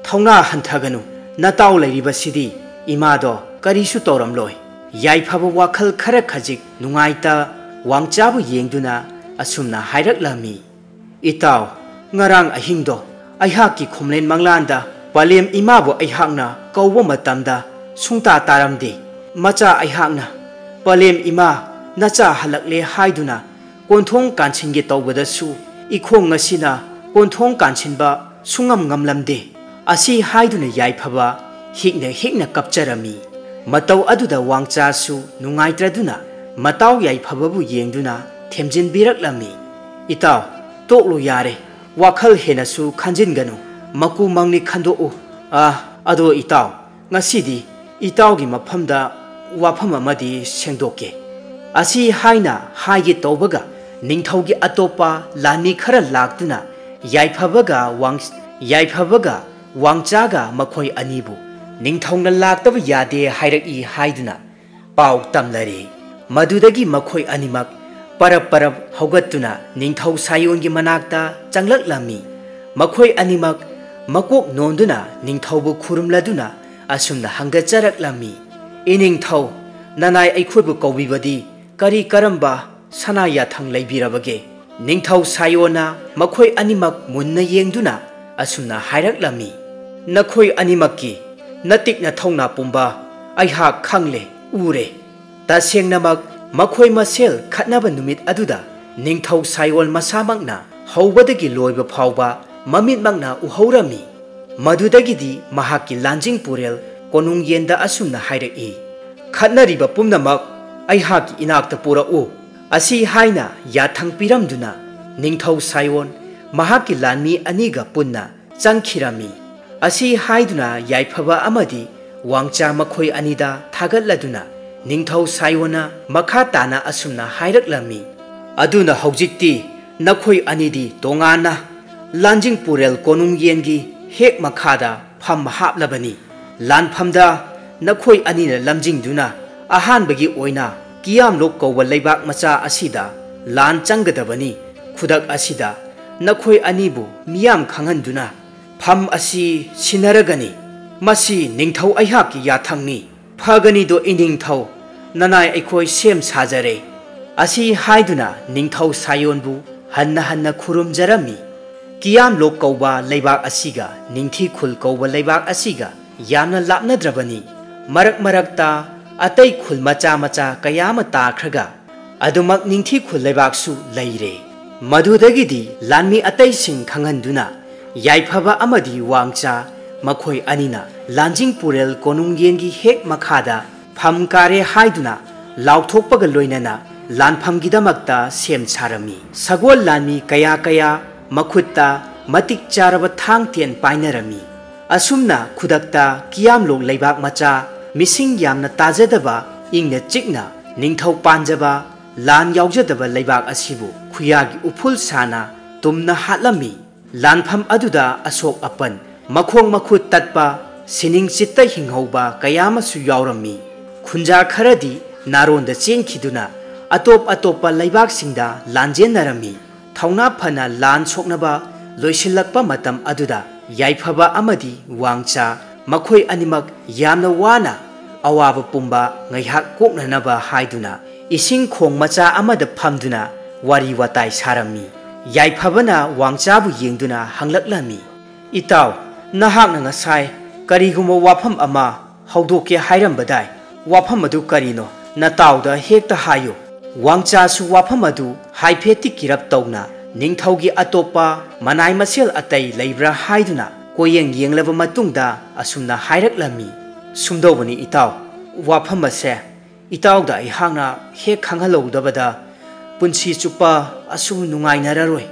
ꯊꯧꯅꯥ ꯍꯟꯊꯒꯅꯨ, ꯅꯇꯥꯎ ꯂꯩꯔꯤꯕꯁꯤꯗꯤ ꯏꯃꯥꯗꯣ ꯀꯔꯤꯁꯨ ꯇꯧꯔꯝꯂꯣꯏ꯫" ꯌꯥꯏꯐꯕ ꯋꯥꯈꯜ ꯈꯔ ꯈꯖꯤꯛ ꯅꯨꯡꯉꯥꯏꯇ ꯋꯥꯡꯆꯥꯕꯨ ꯌꯦꯡꯗꯨꯅ ꯑꯁꯨꯝꯅ ꯍꯥꯏꯔꯛꯂꯝꯃꯤ, "ꯏꯇꯥꯎ, ꯉꯔꯥꯡ ꯑꯍꯤꯡꯗꯣ ꯑꯩꯍꯥꯛꯀꯤ ꯈꯨꯝꯂꯦꯟ ꯃꯪꯂꯥꯟꯗ ꯄꯂꯦꯝ ꯏꯃꯥꯕꯨ ꯑꯩꯍꯥꯛꯅ ꯀꯧꯕ ꯃꯇꯝꯗ ꯁꯨꯡꯇꯥ ꯇꯥꯔꯝꯗꯦ꯫ ꯃꯆꯥ ꯑꯩꯍꯥꯛꯅ, 'ꯄꯂꯦꯝ ꯏꯃꯥ, ꯅꯆꯥ ꯍꯜꯂꯛꯂꯦ' ꯍꯥꯏꯗꯨꯅ ꯀꯣꯟꯊꯣꯡ ꯀꯥꯟꯁꯤꯟꯒꯦ ꯇꯧꯕꯗꯁꯨ ꯏꯈꯣꯡ ꯑꯁꯤꯅ ꯀꯣꯟꯊꯣꯡ ꯀꯥꯟꯁꯤꯟꯕ ꯁꯨꯡꯉꯝ ꯉꯝꯂꯝꯗꯦ" ꯑꯁꯤ ꯍꯥꯏꯗꯨꯅ ꯌꯥꯏꯐꯕ ꯍꯤꯛꯅ ꯍꯤꯛꯅ ꯀꯞꯆꯔꯝꯃꯤ꯫ ꯃꯇꯧ ꯑꯗꯨꯗ ꯋꯥꯡꯆꯥꯁꯨ ꯅꯨꯡꯉꯥꯏꯇ꯭ꯔꯗꯨꯅ ꯃꯇꯥꯎ ꯌꯥꯏꯐꯕꯕꯨ ꯌꯦꯡꯗꯨꯅ ꯊꯦꯝꯖꯤꯟꯕꯤꯔꯛꯂꯝꯃꯤ, "ꯏꯇꯥꯎ, ꯇꯣꯛꯂꯣ ꯌꯥꯔꯦ, ꯋꯥꯈꯜ ꯍꯦꯟꯅꯁꯨ ꯈꯟꯖꯤꯟꯒꯅꯨ, ꯃꯀꯨ ꯃꯪꯅꯤ ꯈꯟꯗꯣꯛꯎ꯫ ꯑ, ꯑꯗꯣ ꯏꯇꯥꯎ, ꯉꯁꯤꯗꯤ ꯏꯇꯥꯎꯒꯤ ꯃꯐꯝꯗ ꯋꯥꯐꯝ ꯑꯃꯗꯤ ꯁꯦꯡꯗꯣꯛꯀꯦ" ꯑꯁꯤ ꯍꯥꯏꯅ ꯍꯥꯏꯒꯦ ꯇꯧꯕꯒ ꯅꯤꯡꯊꯧꯒꯤ ꯑꯇꯣꯞꯄ ꯂꯥꯟꯃꯤ ꯈꯔ ꯂꯥꯛꯇꯨꯅ ꯌꯥꯏꯐꯕꯒ ꯋꯥꯡ-, ꯌꯥꯏꯐꯕꯒ ꯋꯥꯡꯆꯥꯒ ꯃꯈꯣꯏ ꯑꯅꯤꯕꯨ ꯅꯤꯡꯊꯧꯅ ꯂꯥꯛꯇꯕ ꯌꯥꯗꯦ ꯍꯥꯏꯔꯛꯏ ꯍꯥꯏꯗꯨꯅ ꯄꯥꯎ ꯇꯝꯂꯔꯦ꯫ ꯃꯗꯨꯗꯒꯤ ꯃꯈꯣꯏ ꯑꯅꯤꯃꯛ ꯄꯔꯞ ꯄꯔꯞ ꯍꯧꯒꯠꯇꯨꯅ ꯅꯤꯡꯊꯧ ꯁꯥꯌꯣꯟꯒꯤ ꯃꯅꯥꯛꯇ ꯆꯪꯂꯛꯂꯝꯃꯤ꯫ ꯃꯈꯣꯏ ꯑꯅꯤꯃꯛ ꯃꯀꯣꯛ ꯅꯣꯟꯗꯨꯅ ꯅꯤꯡꯊꯧꯕꯨ ꯈꯨꯔꯨꯝꯂꯗꯨꯅ ꯑꯁꯨꯝꯅ ꯍꯪꯒꯠꯆꯔꯛꯂꯝꯃꯤ, "ꯏꯅꯤꯡꯊꯧ, ꯅꯅꯥꯏ ꯑꯩꯈꯣꯏꯕꯨ ꯀꯧꯕꯤꯕꯗꯤ ꯀꯔꯤ ꯀꯔꯝꯕ ꯁꯅꯥ ꯌꯥꯊꯪ ꯂꯩꯕꯤꯔꯕꯒꯦ?" ꯅꯤꯡꯊꯧ ꯁꯥꯌꯣꯟꯅ ꯃꯈꯣꯏ ꯑꯅꯤꯃꯛ ꯃꯨꯟꯅ ꯌꯦꯡꯗꯨꯅ ꯑꯁꯨꯝꯅ ꯍꯥꯏꯔꯛꯂꯝꯃꯤ, "ꯅꯈꯣꯏ ꯑꯅꯤꯃꯛꯀꯤ ꯅꯇꯤꯛ ꯅꯊꯧꯅꯥ ꯄꯨꯝꯕ ꯑꯩꯍꯥꯛ ꯈꯪꯂꯦ, ꯎꯔꯦ꯫ ꯇꯁꯦꯡꯅꯃꯛ ꯃꯈꯣꯏ ꯃꯁꯦꯜ ꯈꯠꯅꯕ ꯅꯨꯃꯤꯠ ꯑꯗꯨꯗ ꯅꯤꯡꯊꯧ ꯁꯥꯌꯣꯟ ꯃꯁꯥꯃꯛꯅ ꯍꯧꯕꯗꯒꯤ ꯂꯣꯏꯕ ꯐꯥꯎꯕ ꯃꯃꯤꯠꯃꯛꯅ ꯎꯍꯧꯔꯝꯃꯤ꯫ ꯃꯗꯨꯗꯒꯤꯗꯤ ꯃꯍꯥꯛꯀꯤ ꯂꯥꯟꯖꯤꯡ ꯄꯨꯔꯦꯜ ꯀꯣꯅꯨꯡ ꯌꯦꯟꯗ ꯑꯁꯨꯝꯅ ꯍꯥꯏꯔꯛꯏ, 'ꯈꯠꯅꯔꯤꯕ ꯄꯨꯝꯅꯃꯛ ꯑꯩꯍꯥꯛꯀꯤ ꯏꯅꯥꯛꯇ ꯄꯨꯔꯛꯎ' ꯑꯁꯤ ꯍꯥꯏꯅ ꯌꯥꯊꯪ ꯄꯤꯔꯝꯗꯨꯅ ꯅꯤꯡꯊꯧ ꯁꯥꯌꯣꯟ ꯃꯍꯥꯛꯀꯤ ꯂꯥꯟꯃꯤ ꯑꯅꯤꯒ ꯄꯨꯟꯅ ꯆꯪꯈꯤꯔꯝꯃꯤ꯫ ꯑꯁꯤ ꯍꯥꯏꯗꯨꯅ ꯌꯥꯏꯐꯕ ꯑꯃꯗꯤ ꯋꯥꯡꯆꯥ ꯃꯈꯣꯏ ꯑꯅꯤꯗ ꯊꯥꯒꯠꯂꯗꯨꯅ ꯅꯤꯡꯊꯧ ꯁꯥꯌꯣꯟꯅ ꯃꯈꯥ ꯇꯥꯅ ꯑꯁꯨꯝꯅ ꯍꯥꯏꯔꯛꯂꯝꯃꯤ, "ꯑꯗꯨꯅ ꯍꯧꯖꯤꯛꯇꯤ ꯅꯈꯣꯏ ꯑꯅꯤꯗꯤ ꯇꯣꯉꯥꯟꯅ ꯂꯥꯟꯖꯤꯡ ꯄꯨꯔꯦꯜ ꯀꯣꯅꯨꯡ ꯌꯦꯟꯒꯤ ꯍꯦꯛ ꯃꯈꯥꯗ ꯐꯝ ꯍꯥꯞꯂꯕꯅꯤ꯫ ꯂꯥꯟꯐꯝꯗ ꯅꯈꯣꯏ ꯑꯅꯤꯅ ꯂꯝꯖꯤꯡꯗꯨꯅ ꯑꯍꯥꯟꯕꯒꯤ ꯑꯣꯏꯅ ꯀꯤꯌꯥꯝꯂꯣꯛ ꯀꯧꯕ ꯂꯩꯕꯥꯛ ꯃꯆꯥ ꯑꯁꯤꯗ ꯂꯥꯟ ꯆꯪꯒꯗꯕꯅꯤ꯫ ꯈꯨꯗꯛ ꯑꯁꯤꯗ ꯅꯈꯣꯏ ꯑꯅꯤꯕꯨ ꯃꯤꯌꯥꯝ ꯈꯪꯍꯟꯗꯨꯅ ꯐꯝ ꯑꯁꯤ ꯁꯤꯟꯅꯔꯒꯅꯤ꯫ ꯃꯁꯤ ꯅꯤꯡꯊꯧ ꯑꯩꯍꯥꯛꯀꯤ ꯌꯥꯊꯪꯅꯤ꯫ ꯐꯒꯅꯤꯗꯣ ꯏꯅꯤꯡꯊꯧ, ꯅꯅꯥꯏ ꯑꯩꯈꯣꯏ ꯁꯦꯝ ꯁꯥꯖꯔꯦ꯫ ꯑꯁꯤ ꯍꯥꯏꯗꯨꯅ ꯅꯤꯡꯊꯧ ꯁꯥꯌꯣꯟꯕꯨ ꯍꯟꯅ ꯍꯟꯅ ꯈꯨꯔꯨꯝꯖꯔꯝꯃꯤ꯫ ꯀꯤꯌꯥꯝꯂꯣꯛ ꯀꯧꯕ ꯂꯩꯕꯥꯛ ꯑꯁꯤꯒ ꯅꯤꯡꯊꯤꯈꯨꯜ ꯀꯧꯕ ꯂꯩꯕꯥꯛ ꯑꯁꯤꯒ ꯌꯥꯝꯅ ꯂꯥꯞꯅꯗ꯭ꯔꯕꯅꯤ꯫ ꯃꯔꯛ ꯃꯔꯛꯇ ꯑꯇꯩ ꯈꯨꯜ ꯃꯆꯥ ꯃꯆꯥ ꯀꯌꯥ ꯑꯃ ꯇꯥꯈ꯭ꯔꯒ ꯑꯗꯨꯃꯛ ꯅꯤꯡꯊꯤꯈꯨꯜ ꯂꯩꯕꯥꯛꯁꯨ ꯂꯩꯔꯦ꯫ ꯃꯗꯨꯗꯒꯤꯗꯤ ꯂꯥꯟꯃꯤ ꯑꯇꯩꯁꯤꯡ ꯈꯪꯍꯟꯗꯨꯅ ꯌꯥꯏꯐꯕ ꯑꯃꯗꯤ ꯋꯥꯡꯆꯥ ꯃꯈꯣꯏ ꯑꯅꯤꯅ ꯂꯥꯟꯖꯤꯡ ꯄꯨꯔꯦꯜ ꯀꯣꯅꯨꯡ ꯌꯦꯟꯒꯤ ꯍꯦꯛ ꯃꯈꯥꯗ ꯐꯝ ꯀꯥꯔꯦ ꯍꯥꯏꯗꯨꯅ ꯂꯥꯎꯊꯣꯛꯄꯒ ꯂꯣꯏꯅꯅ ꯂꯥꯟꯐꯝꯒꯤꯗꯃꯛꯇ ꯁꯦꯝ ꯁꯥꯔꯝꯃꯤ꯫ ꯁꯒꯣꯜ ꯂꯥꯟꯃꯤ ꯀꯌꯥ ꯀꯌꯥ ꯃꯈꯨꯠꯇ ꯃꯇꯤꯛ ꯆꯥꯔꯕ ꯊꯥꯡ ꯇꯦꯟ ꯄꯥꯏꯅꯔꯝꯃꯤ꯫ ꯑꯁꯨꯝꯅ ꯈꯨꯗꯛꯇ ꯀꯤꯌꯥꯝꯂꯣꯛ ꯂꯩꯕꯥꯛ ꯃꯆꯥ, ꯃꯤꯁꯤꯡ ꯌꯥꯝꯅ ꯇꯥꯖꯗꯕ, ꯏꯪꯅ ꯆꯤꯛꯅ ꯅꯤꯡꯊꯧ ꯄꯥꯟꯖꯕ, ꯂꯥꯟ ꯌꯥꯎꯖꯗꯕ ꯂꯩꯕꯥꯛ ꯑꯁꯤꯕꯨ ꯈꯨꯌꯥꯒꯤ ꯎꯐꯨꯜ ꯁꯥꯅ ꯇꯨꯝꯅ ꯍꯥꯠꯂꯝꯃꯤ꯫ ꯂꯥꯟꯐꯝ ꯑꯗꯨꯗ ꯑꯁꯣꯛ ꯑꯄꯟ, ꯃꯈꯣꯡ ꯃꯈꯨꯠ ꯇꯠꯄ, ꯁꯤꯅꯤꯡ ꯆꯤꯠꯇ ꯍꯤꯡꯍꯧꯕ ꯀꯌꯥ ꯑꯃꯁꯨ ꯌꯥꯎꯔꯝꯃꯤ꯫ ꯈꯨꯟꯖꯥ ꯈꯔꯗꯤ ꯅꯥꯔꯣꯟꯗ ꯆꯦꯟꯈꯤꯗꯨꯅ ꯑꯇꯣꯞ ꯑꯇꯣꯞꯄ ꯂꯩꯕꯥꯛꯁꯤꯡꯗ ꯂꯥꯟꯖꯦꯟꯅꯔꯝꯃꯤ꯫ ꯊꯧꯅꯥ ꯐꯅ ꯂꯥꯟ ꯁꯣꯛꯅꯕ ꯂꯣꯏꯁꯤꯜꯂꯛꯄ ꯃꯇꯝ ꯑꯗꯨꯗ ꯌꯥꯏꯐꯕ ꯑꯃꯗꯤ ꯋꯥꯡꯆꯥ ꯃꯈꯣꯏ ꯑꯅꯤꯃꯛ ꯌꯥꯝꯅ ꯋꯥꯅ ꯑꯋꯥꯕ ꯄꯨꯝꯕ ꯉꯥꯏꯍꯥꯛ ꯀꯣꯛꯅꯅꯕ ꯍꯥꯏꯗꯨꯅ ꯏꯁꯤꯡ ꯈꯣꯡ ꯃꯆꯥ ꯑꯃꯗ ꯐꯝꯗꯨꯅ ꯋꯥꯔꯤ ꯋꯥꯇꯥꯏ ꯁꯥꯔꯝꯃꯤ꯫ ꯌꯥꯏꯐꯕꯅ ꯋꯥꯡꯆꯥꯕꯨ ꯌꯦꯡꯗꯨꯅ ꯍꯪꯂꯛꯂꯝꯃꯤ, "ꯏꯇꯥꯎ, ꯅꯍꯥꯛꯅ ꯉꯁꯥꯏ ꯀꯔꯤꯒꯨꯝꯕ ꯋꯥꯐꯝ ꯑꯃ ꯍꯧꯗꯣꯛꯀꯦ ꯍꯥꯏꯔꯝꯕꯗꯥꯏ? ꯋꯥꯐꯝ ꯑꯗꯨ ꯀꯔꯤꯅꯣ? ꯅꯇꯥꯎꯗ ꯍꯦꯛꯇ ꯍꯥꯏꯌꯨ꯫" ꯋꯥꯡꯆꯥꯁꯨ ꯋꯥꯐꯝ ꯑꯗꯨ ꯍꯥꯏꯐꯦꯠꯇꯤ ꯀꯤꯔꯞ ꯇꯧꯅ ꯅꯤꯡꯊꯧꯒꯤ ꯑꯇꯣꯞꯄ ꯃꯅꯥꯏ ꯃꯁꯦꯜ ꯑꯇꯩ ꯂꯩꯕ꯭ꯔꯥ ꯍꯥꯏꯗꯨꯅ ꯀꯣꯌꯦꯡ ꯌꯦꯡꯂꯕ ꯃꯇꯨꯡꯗ ꯑꯁꯨꯝꯅ ꯍꯥꯏꯔꯛꯂꯝꯃꯤ, "ꯁꯨꯝꯗꯧꯕꯅꯤ ꯏꯇꯥꯎ, ꯋꯥꯐꯝ ꯑꯁꯦ ꯏꯇꯥꯎꯗ ꯑꯩꯍꯥꯛꯅ ꯍꯦꯛ ꯈꯪꯍꯜꯍꯧꯗꯕꯗ ꯄꯨꯟꯁꯤ ꯆꯨꯞꯄ ꯑꯁꯨꯝ ꯅꯨꯡꯉꯥꯏꯅꯔꯔꯣꯏ꯫"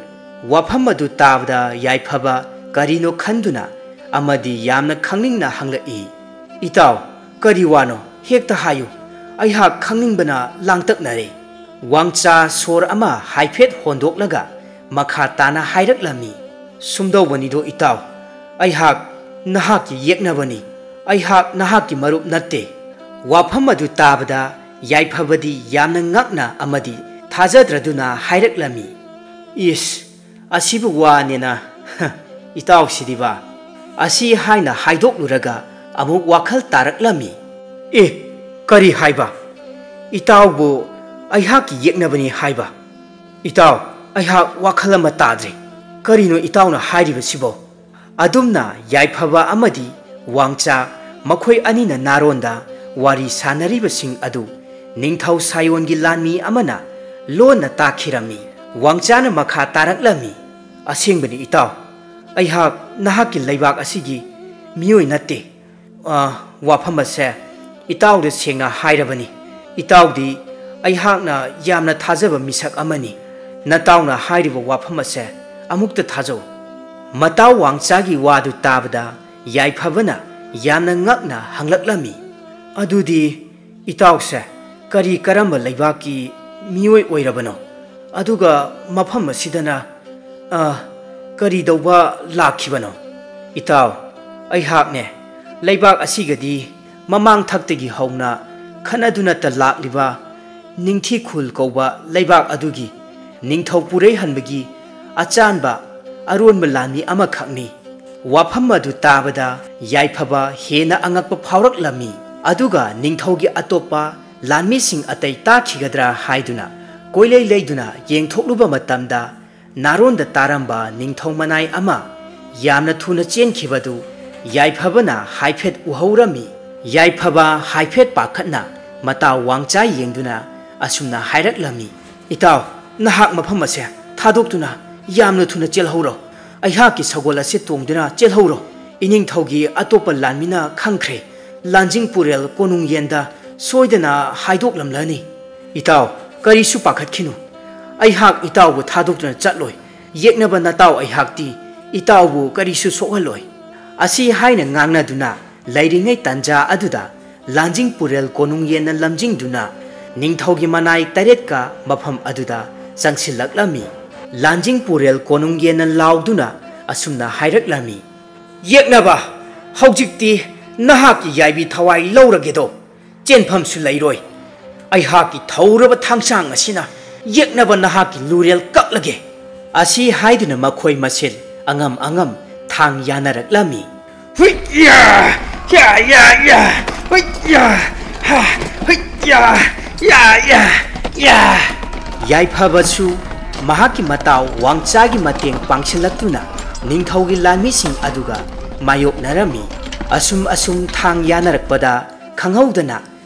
ꯋꯥꯐꯝ ꯑꯗꯨ ꯇꯥꯕꯗ ꯌꯥꯏꯐꯕ ꯀꯔꯤꯅꯣ ꯈꯟꯗꯨꯅ ꯑꯃꯗꯤ ꯌꯥꯝꯅ ꯈꯪꯅꯤꯡꯅ ꯍꯪꯂꯛꯏ, "ꯏꯇꯥꯎ, ꯀꯔꯤ ꯋꯥꯅꯣ? ꯍꯦꯛꯇ ꯍꯥꯏꯌꯨ꯫ ꯑꯩꯍꯥꯛ ꯈꯪꯅꯤꯡꯕꯅ ꯂꯥꯡꯇꯛꯅꯔꯦ꯫" ꯋꯥꯡꯆꯥ ꯁꯣꯔ ꯑꯃ ꯍꯥꯏꯐꯦꯠ ꯍꯣꯟꯗꯣꯛꯂꯒ ꯃꯈꯥ ꯇꯥꯅ ꯍꯥꯏꯔꯛꯂꯝꯃꯤ, "ꯁꯨꯝꯗꯧꯕꯅꯤꯗꯣ ꯏꯇꯥꯎ, ꯑꯩꯍꯥꯛ ꯅꯍꯥꯛꯀꯤ ꯌꯦꯛꯅꯕꯅꯤ꯫ ꯑꯩꯍꯥꯛ ꯅꯍꯥꯛꯀꯤ ꯃꯔꯨꯞ ꯅꯠꯇꯦ꯫" ꯋꯥꯐꯝ ꯑꯗꯨ ꯇꯥꯕꯗ ꯌꯥꯏꯐꯕꯗꯤ ꯌꯥꯝꯅ ꯉꯛꯅ ꯑꯃꯗꯤ ꯊꯥꯖꯗ꯭ꯔꯗꯨꯅ ꯍꯥꯏꯔꯛꯂꯝꯃꯤ, "ꯏꯁ, ꯑꯁꯤꯕꯨ ꯋꯥꯅꯦꯅ, ꯏꯇꯥꯎꯁꯤꯗꯤꯕ?" ꯑꯁꯤ ꯍꯥꯏꯅ ꯍꯥꯏꯗꯣꯛꯂꯨꯔꯒ ꯑꯃꯨꯛ ꯋꯥꯈꯜ ꯇꯥꯔꯛꯂꯝꯃꯤ꯫ "ꯑꯦ, ꯀꯔꯤ ꯍꯥꯏꯕ? ꯏꯇꯥꯎꯕꯨ ꯑꯩꯍꯥꯛꯀꯤ ꯌꯦꯛꯅꯕꯅꯤ ꯍꯥꯏꯕ? ꯏꯇꯥꯎ, ꯑꯩꯍꯥꯛ ꯋꯥꯈꯜ ꯑꯃ ꯇꯥꯗ꯭ꯔꯦ꯫ ꯀꯔꯤꯅꯣ ꯏꯇꯥꯎꯅ ꯍꯥꯏꯔꯤꯕꯁꯤꯕꯣ?" ꯑꯗꯨꯝꯅ ꯌꯥꯏꯐꯕ ꯑꯃꯗꯤ ꯋꯥꯡꯆꯥ ꯃꯈꯣꯏ ꯑꯅꯤꯅ ꯅꯥꯔꯣꯟꯗ ꯋꯥꯔꯤ ꯁꯥꯟꯅꯔꯤꯕꯁꯤꯡ ꯑꯗꯨ ꯅꯤꯡꯊꯧ ꯁꯥꯌꯣꯟꯒꯤ ꯂꯥꯟꯃꯤ ꯑꯃꯅ ꯂꯣꯟꯅ ꯇꯥꯈꯤꯔꯝꯃꯤ꯫ ꯋꯥꯡꯆꯥꯅ ꯃꯈꯥ ꯇꯥꯔꯛꯂꯝꯃꯤ, "ꯑꯁꯦꯡꯕꯅꯤ ꯏꯇꯥꯎ, ꯑꯩꯍꯥꯛ ꯅꯍꯥꯛꯀꯤ ꯂꯩꯕꯥꯛ ꯑꯁꯤꯒꯤ ꯃꯤꯑꯣꯏ ꯅꯠꯇꯦ꯫ ꯑ, ꯋꯥꯐꯝ ꯑꯁꯦ ꯏꯇꯥꯎꯗ ꯁꯦꯡꯅ ꯍꯥꯏꯔꯕꯅꯤ꯫ ꯏꯇꯥꯎꯗꯤ ꯑꯩꯍꯥꯛꯅ ꯌꯥꯝꯅ ꯊꯥꯖꯕ ꯃꯤꯁꯛ ꯑꯃꯅꯤ꯫ ꯅꯇꯥꯎꯅ ꯍꯥꯏꯔꯤꯕ ꯋꯥꯐꯝ ꯑꯁꯦ ꯑꯃꯨꯛꯇ ꯊꯥꯖꯧ꯫" ꯃꯇꯥꯎ ꯋꯥꯡꯆꯥꯒꯤ ꯋꯥꯗꯨ ꯇꯥꯕꯗ ꯌꯥꯏꯐꯕꯅ ꯌꯥꯝꯅ ꯉꯛꯅ ꯍꯪꯂꯛꯂꯝꯃꯤ, "ꯑꯗꯨꯗꯤ ꯏꯇꯥꯎꯁꯦ ꯀꯔꯤ ꯀꯔꯝꯕ ꯂꯩꯕꯥꯛꯀꯤ ꯃꯤꯑꯣꯏ ꯑꯣꯏꯔꯕꯅꯣ? ꯑꯗꯨꯒ ꯃꯐꯝ ꯑꯁꯤꯗꯅ, ꯑ, ꯀꯔꯤꯗꯧꯕ ꯂꯥꯛꯈꯤꯕꯅꯣ?" "ꯏꯇꯥꯎ, ꯑꯩꯍꯥꯛꯅꯦ ꯂꯩꯕꯥꯛ ꯑꯁꯤꯒꯗꯤ ꯃꯃꯥꯡ ꯊꯛꯇꯒꯤ ꯍꯧꯅ ꯈꯠꯅꯗꯨꯅꯇ ꯂꯥꯛꯂꯤꯕ ꯅꯤꯡꯊꯤꯈꯨꯜ ꯀꯧꯕ ꯂꯩꯕꯥꯛ ꯑꯗꯨꯒꯤ ꯅꯤꯡꯊꯧ ꯄꯨꯔꯩꯍꯟꯕꯒꯤ ꯑꯆꯥꯟꯕ ꯑꯔꯣꯟꯕ ꯂꯥꯟꯃꯤ ꯑꯃꯈꯛꯅꯤ꯫" ꯋꯥꯐꯝ ꯑꯗꯨ ꯇꯥꯕꯗ ꯌꯥꯏꯐꯕ ꯍꯦꯟꯅ ꯑꯉꯛꯄ ꯐꯥꯎꯔꯛꯂꯝꯃꯤ꯫ ꯑꯗꯨꯒ ꯅꯤꯡꯊꯧꯒꯤ ꯑꯇꯣꯞꯄ ꯂꯥꯟꯃꯤꯁꯤꯡ ꯑꯇꯩ ꯇꯥꯈꯤꯒꯗ꯭ꯔꯥ ꯍꯥꯏꯗꯨꯅ ꯀꯣꯏꯂꯩ ꯂꯩꯗꯨꯅ ꯌꯦꯡꯊꯣꯛꯂꯨꯕ ꯃꯇꯝꯗ, ꯅꯥꯔꯣꯟꯗ ꯇꯥꯔꯝꯕ ꯅꯤꯡꯊꯧ ꯃꯅꯥꯏ ꯑꯃ ꯌꯥꯝꯅ ꯊꯨꯅ ꯆꯦꯟꯈꯤꯕꯗꯨ ꯌꯥꯏꯐꯕꯅ ꯍꯥꯏꯐꯦꯠ ꯎꯍꯧꯔꯝꯃꯤ꯫ ꯌꯥꯏꯐꯕ ꯍꯥꯏꯐꯦꯠ ꯄꯥꯈꯠꯅ ꯃꯇꯥꯎ ꯋꯥꯡꯆꯥ ꯌꯦꯡꯗꯨꯅ ꯑꯁꯨꯝꯅ ꯍꯥꯏꯔꯛꯂꯝꯃꯤ, "ꯏꯇꯥꯎ, ꯅꯍꯥꯛ ꯃꯐꯝ ꯑꯁꯦ ꯊꯥꯗꯣꯛꯇꯨꯅ ꯌꯥꯝꯅ ꯊꯨꯅ ꯆꯦꯜꯍꯧꯔꯣ꯫ ꯑꯩꯍꯥꯛꯀꯤ ꯁꯒꯣꯜ ꯑꯁꯤ ꯇꯣꯡꯗꯨꯅ ꯆꯦꯜꯍꯧꯔꯣ꯫ ꯏꯅꯤꯡꯊꯧꯒꯤ ꯑꯇꯣꯞꯄ ꯂꯥꯟꯃꯤꯅ ꯈꯪꯈ꯭ꯔꯦ, ꯂꯥꯟꯖꯤꯡ ꯄꯨꯔꯦꯜ ꯀꯣꯅꯨꯡ ꯌꯦꯟꯗ ꯁꯣꯏꯗꯅ ꯍꯥꯏꯗꯣꯛꯂꯝꯂꯅꯤ꯫" "ꯏꯇꯥꯎ, ꯀꯔꯤꯁꯨ ꯄꯥꯈꯠꯈꯤꯅꯨ꯫ ꯑꯩꯍꯥꯛ ꯏꯇꯥꯎꯕꯨ ꯊꯥꯗꯣꯛꯇꯨꯅ ꯆꯠꯂꯣꯏ꯫ ꯌꯦꯛꯅꯕ ꯅꯇꯥꯎ ꯑꯩꯍꯥꯛꯇꯤ ꯏꯇꯥꯎꯕꯨ ꯀꯔꯤꯁꯨ ꯁꯣꯛꯍꯜꯂꯣꯏ꯫" ꯑꯁꯤ ꯍꯥꯏꯅ ꯉꯥꯡꯅꯗꯨꯅ ꯂꯩꯔꯤꯉꯩ ꯇꯥꯟꯖꯥ ꯑꯗꯨꯗ ꯂꯥꯟꯖꯤꯡ ꯄꯨꯔꯦꯜ ꯀꯣꯅꯨꯡ ꯌꯦꯟꯅ ꯂꯝꯖꯤꯡꯗꯨꯅ ꯅꯤꯡꯊꯧꯒꯤ ꯃꯅꯥꯏ ꯇꯔꯦꯠꯀ ꯃꯐꯝ ꯑꯗꯨꯗ ꯆꯪꯁꯤꯜꯂꯛꯂꯝꯃꯤ꯫ ꯂꯥꯟꯖꯤꯡ ꯄꯨꯔꯦꯜ ꯀꯣꯅꯨꯡ ꯌꯦꯟꯅ ꯂꯥꯎꯗꯨꯅ ꯑꯁꯨꯝꯅ ꯍꯥꯏꯔꯛꯂꯝꯃꯤ, "ꯌꯦꯛꯅꯕ, ꯍꯧꯖꯤꯛꯇꯤ ꯅꯍꯥꯛꯀꯤ ꯌꯥꯏꯕꯤ ꯊꯋꯥꯏ ꯂꯧꯔꯒꯦꯗꯣ꯫ ꯆꯦꯟꯐꯝꯁꯨ ꯂꯩꯔꯣꯏ꯫ ꯑꯩꯍꯥꯛꯀꯤ ꯊꯧꯔꯕ ꯊꯥꯡꯁꯥꯡ ꯑꯁꯤꯅ ꯌꯦꯛꯅꯕ ꯅꯍꯥꯛꯀꯤ ꯂꯨꯔꯦꯜ ꯀꯛꯂꯒꯦ꯫" ꯑꯁꯤ ꯍꯥꯏꯗꯨꯅ ꯃꯈꯣꯏ ꯃꯁꯦꯜ ꯑꯉꯝ ꯑꯉꯝ ꯊꯥꯡ ꯌꯥꯅꯔꯛꯂꯝꯃꯤ꯫ ꯍꯨꯏꯌꯥ! ꯌꯥ, ꯌꯥ, ꯌꯥ! ꯍꯨꯏꯌꯥ! ꯍꯥ! ꯍꯨꯏꯌꯥ! ꯌꯥ, ꯌꯥ, ꯌꯥ! ꯌꯥꯏꯐꯕꯁꯨ ꯃꯍꯥꯛꯀꯤ ꯃꯇꯥꯎ ꯋꯥꯡꯆꯥꯒꯤ ꯃꯇꯦꯡ ꯄꯥꯡꯁꯤꯜꯂꯛꯇꯨꯅ ꯅꯤꯡꯊꯧꯒꯤ ꯂꯥꯟꯃꯤꯁꯤꯡ ꯑꯗꯨꯒ ꯃꯥꯌꯣꯛꯅꯔꯝꯃꯤ꯫ ꯑꯁꯨꯝ ꯑꯁꯨꯝ ꯊꯥꯡ ꯌꯥꯅꯔꯛꯄꯗ ꯈꯪꯍꯧꯗꯅ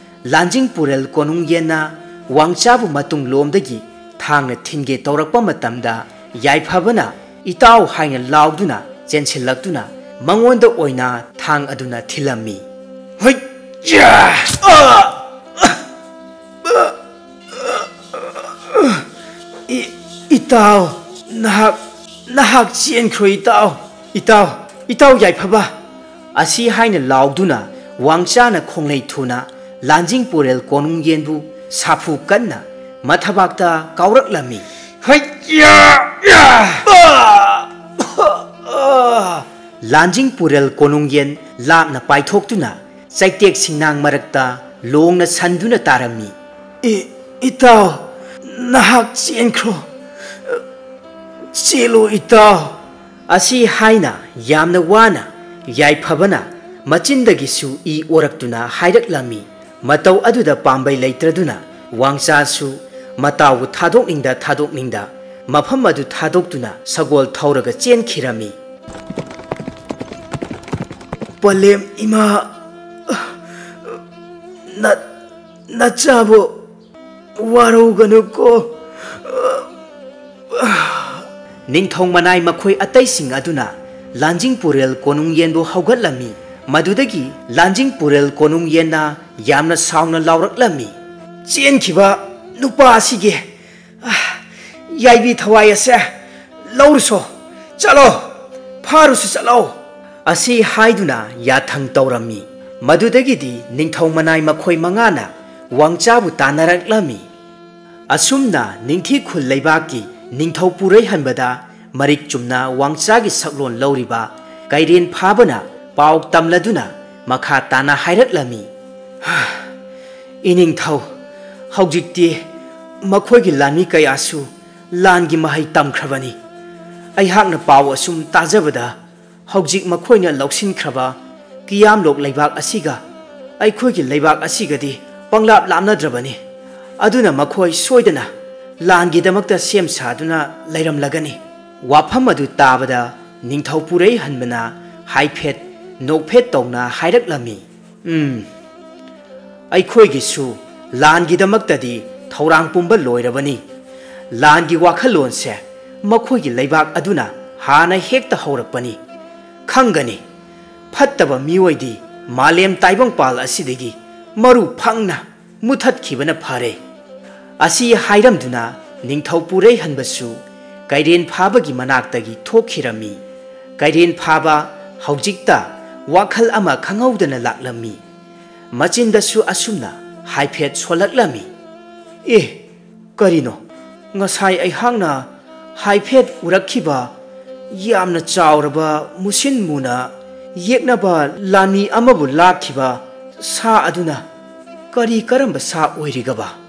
ꯂꯥꯟꯖꯤꯡ ꯄꯨꯔꯦꯜ ꯀꯣꯅꯨꯡ ꯌꯦꯟꯅ ꯋꯥꯡꯆꯥꯕꯨ ꯃꯇꯨꯡ ꯂꯣꯝꯗꯒꯤ ꯊꯥꯡꯅ ꯊꯤꯟꯒꯦ ꯇꯧꯔꯛꯄ ꯃꯇꯝꯗ ꯌꯥꯏꯐꯕꯅ "ꯏꯇꯥꯎ" ꯍꯥꯏꯅ ꯂꯥꯎꯗꯨꯅ ꯆꯦꯟꯁꯤꯜꯂꯛꯇꯨꯅ ꯃꯉꯣꯟꯗ ꯑꯣꯏꯅ ꯊꯥꯡ ꯑꯗꯨꯅ ꯊꯤꯜꯂꯝꯃꯤ꯫ ꯍꯩꯌꯥ! ꯑ! ꯏ-, ꯏꯇꯥꯎ, ꯅꯍꯥꯛ, ꯅꯍꯥꯛ ꯆꯦꯟꯈ꯭ꯔꯣ, ꯏꯇꯥꯎ꯫ ꯏꯇꯥꯎ, ꯏꯇꯥꯎ ꯌꯥꯏꯐꯕ꯫ ꯑꯁꯤ ꯍꯥꯏꯅ ꯂꯥꯎꯗꯨꯅ ꯋꯥꯡꯆꯥꯅ ꯈꯣꯡꯂꯩ ꯊꯨꯅ ꯂꯥꯟꯖꯤꯡ ꯄꯨꯔꯦꯜ ꯀꯣꯅꯨꯡ ꯌꯦꯟꯕꯨ ꯁꯥꯐꯨ ꯀꯟꯅ ꯃꯊꯕꯥꯛꯇ ꯀꯥꯎꯔꯛꯂꯝꯃꯤ꯫ ꯍꯩꯌꯥ! ꯌꯥ! ꯂꯥꯟꯖꯤꯡ ꯄꯨꯔꯦꯜ ꯀꯣꯅꯨꯡ ꯌꯦꯟ ꯂꯥꯞꯅ ꯄꯥꯏꯊꯣꯛꯇꯨꯅ ꯆꯩꯇꯦꯛ ꯁꯤꯡꯅꯥꯡ ꯃꯔꯛꯇ ꯂꯣꯡꯅ ꯁꯟꯗꯨꯅ ꯇꯥꯔꯝꯃꯤ꯫ "ꯏ-, ꯏꯇꯥꯎ, ꯅꯍꯥꯛ ꯆꯦꯟꯈ꯭ꯔꯣ꯫ ꯆꯦꯜꯂꯨ, ꯏꯇꯥꯎ"꯫ ꯑꯁꯤ ꯍꯥꯏꯅ ꯌꯥꯝꯅ ꯋꯥꯅ ꯌꯥꯏꯐꯕꯅ ꯃꯆꯤꯟꯗꯒꯤꯁꯨ ꯏ ꯑꯣꯔꯛꯇꯨꯅ ꯍꯥꯏꯔꯛꯂꯝꯃꯤ꯫ ꯃꯇꯧ ꯑꯗꯨꯗ ꯄꯥꯝꯕꯩ ꯂꯩꯇ꯭ꯔꯗꯨꯅ ꯋꯥꯡꯆꯥꯁꯨ ꯃꯇꯥꯎꯕꯨ ꯊꯥꯗꯣꯛꯅꯤꯡꯗ ꯊꯥꯗꯣꯛꯅꯤꯡꯗ ꯃꯐꯝ ꯑꯗꯨ ꯊꯥꯗꯣꯛꯇꯨꯅ ꯁꯒꯣꯜ ꯊꯧꯔꯒ ꯆꯦꯟꯈꯤꯔꯝꯃꯤ꯫ ꯄꯂꯦꯝ ꯏꯃꯥ, ꯅ-, ꯅꯆꯥꯕꯨ ꯋꯥꯔꯧꯒꯅꯨꯀꯣ꯫ ꯅꯤꯡꯊꯧ ꯃꯅꯥꯏ ꯃꯈꯣꯏ ꯑꯇꯩꯁꯤꯡ ꯑꯗꯨꯅ ꯂꯥꯟꯖꯤꯡ ꯄꯨꯔꯦꯜ ꯀꯣꯅꯨꯡ ꯌꯦꯟꯕꯨ ꯍꯧꯒꯠꯂꯝꯃꯤ꯫ ꯃꯗꯨꯗꯒꯤ ꯂꯥꯟꯖꯤꯡ ꯄꯨꯔꯦꯜ ꯀꯣꯅꯨꯡ ꯌꯦꯟꯅ ꯌꯥꯝꯅ ꯁꯥꯎꯅ ꯂꯥꯎꯔꯛꯂꯝꯃꯤ꯫ "ꯆꯦꯟꯈꯤꯕ ꯅꯨꯄꯥ ꯑꯁꯤꯒꯤ, ꯑ, ꯌꯥꯏꯕꯤ ꯊꯋꯥꯏ ꯑꯁꯦ ꯂꯧꯔꯨꯁꯣ, ꯆꯠꯂꯣ, ꯐꯥꯔꯨꯁꯨ ꯆꯠꯂꯣ"꯫ ꯑꯁꯤ ꯍꯥꯏꯗꯨꯅ ꯌꯥꯊꯪ ꯇꯧꯔꯝꯃꯤ꯫ ꯃꯗꯨꯗꯒꯤꯗꯤ ꯅꯤꯡꯊꯧ ꯃꯅꯥꯏ ꯃꯈꯣꯏ ꯃꯉꯥꯅ ꯋꯥꯡꯆꯥꯕꯨ ꯇꯥꯟꯅꯔꯛꯂꯝꯃꯤ꯫ ꯑꯁꯨꯝꯅ ꯅꯤꯡꯊꯤ ꯈꯨꯜ ꯂꯩꯕꯥꯛꯀꯤ ꯅꯤꯡꯊꯧ ꯄꯨꯔꯩꯍꯟꯕꯗ ꯃꯔꯤꯛ ꯆꯨꯝꯅ ꯋꯥꯡꯆꯥꯒꯤ ꯁꯛꯂꯣꯟ ꯂꯧꯔꯤꯕ ꯀꯩꯔꯦꯟ ꯐꯥꯕꯅ ꯄꯥꯎ ꯇꯝꯂꯗꯨꯅ ꯃꯈꯥ ꯇꯥꯅ ꯍꯥꯏꯔꯛꯂꯝꯃꯤ꯫ ꯏꯅꯤꯡꯊꯧ, ꯍꯧꯖꯤꯛꯇꯤ ꯃꯈꯣꯏꯒꯤ ꯂꯥꯟꯃꯤ ꯀꯌꯥꯁꯨ ꯂꯥꯟꯒꯤ ꯃꯍꯩ ꯇꯝꯈ꯭ꯔꯕꯅꯤ꯫ ꯑꯩꯍꯥꯛꯅ ꯄꯥꯎ ꯑꯁꯨꯝ ꯇꯥꯖꯕꯗ, ꯍꯧꯖꯤꯛ ꯃꯈꯣꯏꯅ ꯂꯧꯁꯤꯟꯈ꯭ꯔꯕ ꯀꯤꯌꯥꯝꯂꯣꯛ ꯂꯩꯕꯥꯛ ꯑꯁꯤꯒ ꯑꯩꯈꯣꯏꯒꯤ ꯂꯩꯕꯥꯛ ꯑꯁꯤꯒꯗꯤ ꯄꯪꯂꯥꯞ ꯂꯥꯞꯅꯗ꯭ꯔꯕꯅꯤ꯫ ꯑꯗꯨꯅ ꯃꯈꯣꯏ ꯁꯣꯏꯗꯅ ꯂꯥꯟꯒꯤꯗꯃꯛꯇ ꯁꯦꯝ ꯁꯥꯗꯨꯅ ꯂꯩꯔꯝꯂꯒꯅꯤ꯫ ꯋꯥꯐꯝ ꯑꯗꯨ ꯇꯥꯕꯗ ꯅꯤꯡꯊꯧ ꯄꯨꯔꯩꯍꯟꯕꯅ ꯍꯥꯏꯐꯦꯠ ꯅꯣꯛꯐꯦꯠ ꯇꯧꯅ ꯍꯥꯏꯔꯛꯂꯝꯃꯤ, "ꯎꯝ, ꯑꯩꯈꯣꯏꯒꯤꯁꯨ ꯂꯥꯟꯒꯤꯗꯃꯛꯇꯗꯤ ꯊꯧꯔꯥꯡ ꯄꯨꯝꯕ ꯂꯣꯏꯔꯕꯅꯤ꯫ ꯂꯥꯟꯒꯤ ꯋꯥꯈꯜꯂꯣꯟꯁꯦ ꯃꯈꯣꯏꯒꯤ ꯂꯩꯕꯥꯛ ꯑꯗꯨꯅ ꯍꯥꯟꯅ ꯍꯦꯛꯇ ꯍꯧꯔꯛꯄꯅꯤ꯫ ꯈꯪꯒꯅꯤ, ꯐꯠꯇꯕ ꯃꯤꯑꯣꯏꯗꯤ ꯃꯥꯂꯦꯝ ꯇꯥꯏꯕꯪꯄꯥꯜ ꯑꯁꯤꯗꯒꯤ ꯃꯔꯨ ꯐꯪꯅ ꯃꯨꯊꯠꯈꯤꯕꯅ ꯐꯔꯦ"꯫ ꯑꯁꯤ ꯍꯥꯏꯔꯝꯗꯨꯅ ꯅꯤꯡꯊꯧ ꯄꯨꯔꯩꯍꯟꯕꯁꯨ ꯀꯩꯔꯦꯟ ꯐꯥꯕꯒꯤ ꯃꯅꯥꯛꯇꯒꯤ ꯊꯣꯛꯈꯤꯔꯝꯃꯤ꯫ ꯀꯩꯔꯦꯟ ꯐꯥꯕ ꯍꯧꯖꯤꯛꯇ ꯋꯥꯈꯜ ꯑꯃ ꯈꯪꯍꯧꯗꯅ ꯂꯥꯛꯂꯝꯃꯤ꯫ ꯃꯆꯤꯟꯗꯁꯨ ꯑꯁꯨꯝꯅ ꯍꯥꯏꯐꯦꯠ ꯁꯣꯜꯂꯛꯂꯝꯃꯤ, "ꯑꯦ, ꯀꯔꯤꯅꯣ? ꯉꯁꯥꯏ ꯑꯩꯍꯥꯛꯅ ꯍꯥꯏꯐꯦꯠ ꯎꯔꯛꯈꯤꯕ ꯌꯥꯝꯅ ꯆꯥꯎꯔꯕ, ꯃꯨꯁꯤꯟ ꯃꯨꯅ ꯌꯦꯛꯅꯕ ꯂꯥꯟꯃꯤ ꯑꯃꯕꯨ ꯂꯥꯛꯈꯤꯕ ꯁꯥ ꯑꯗꯨꯅ ꯀꯔꯤ ꯀꯔꯝꯕ ꯁꯥ ꯑꯣꯏꯔꯤꯒꯕ?"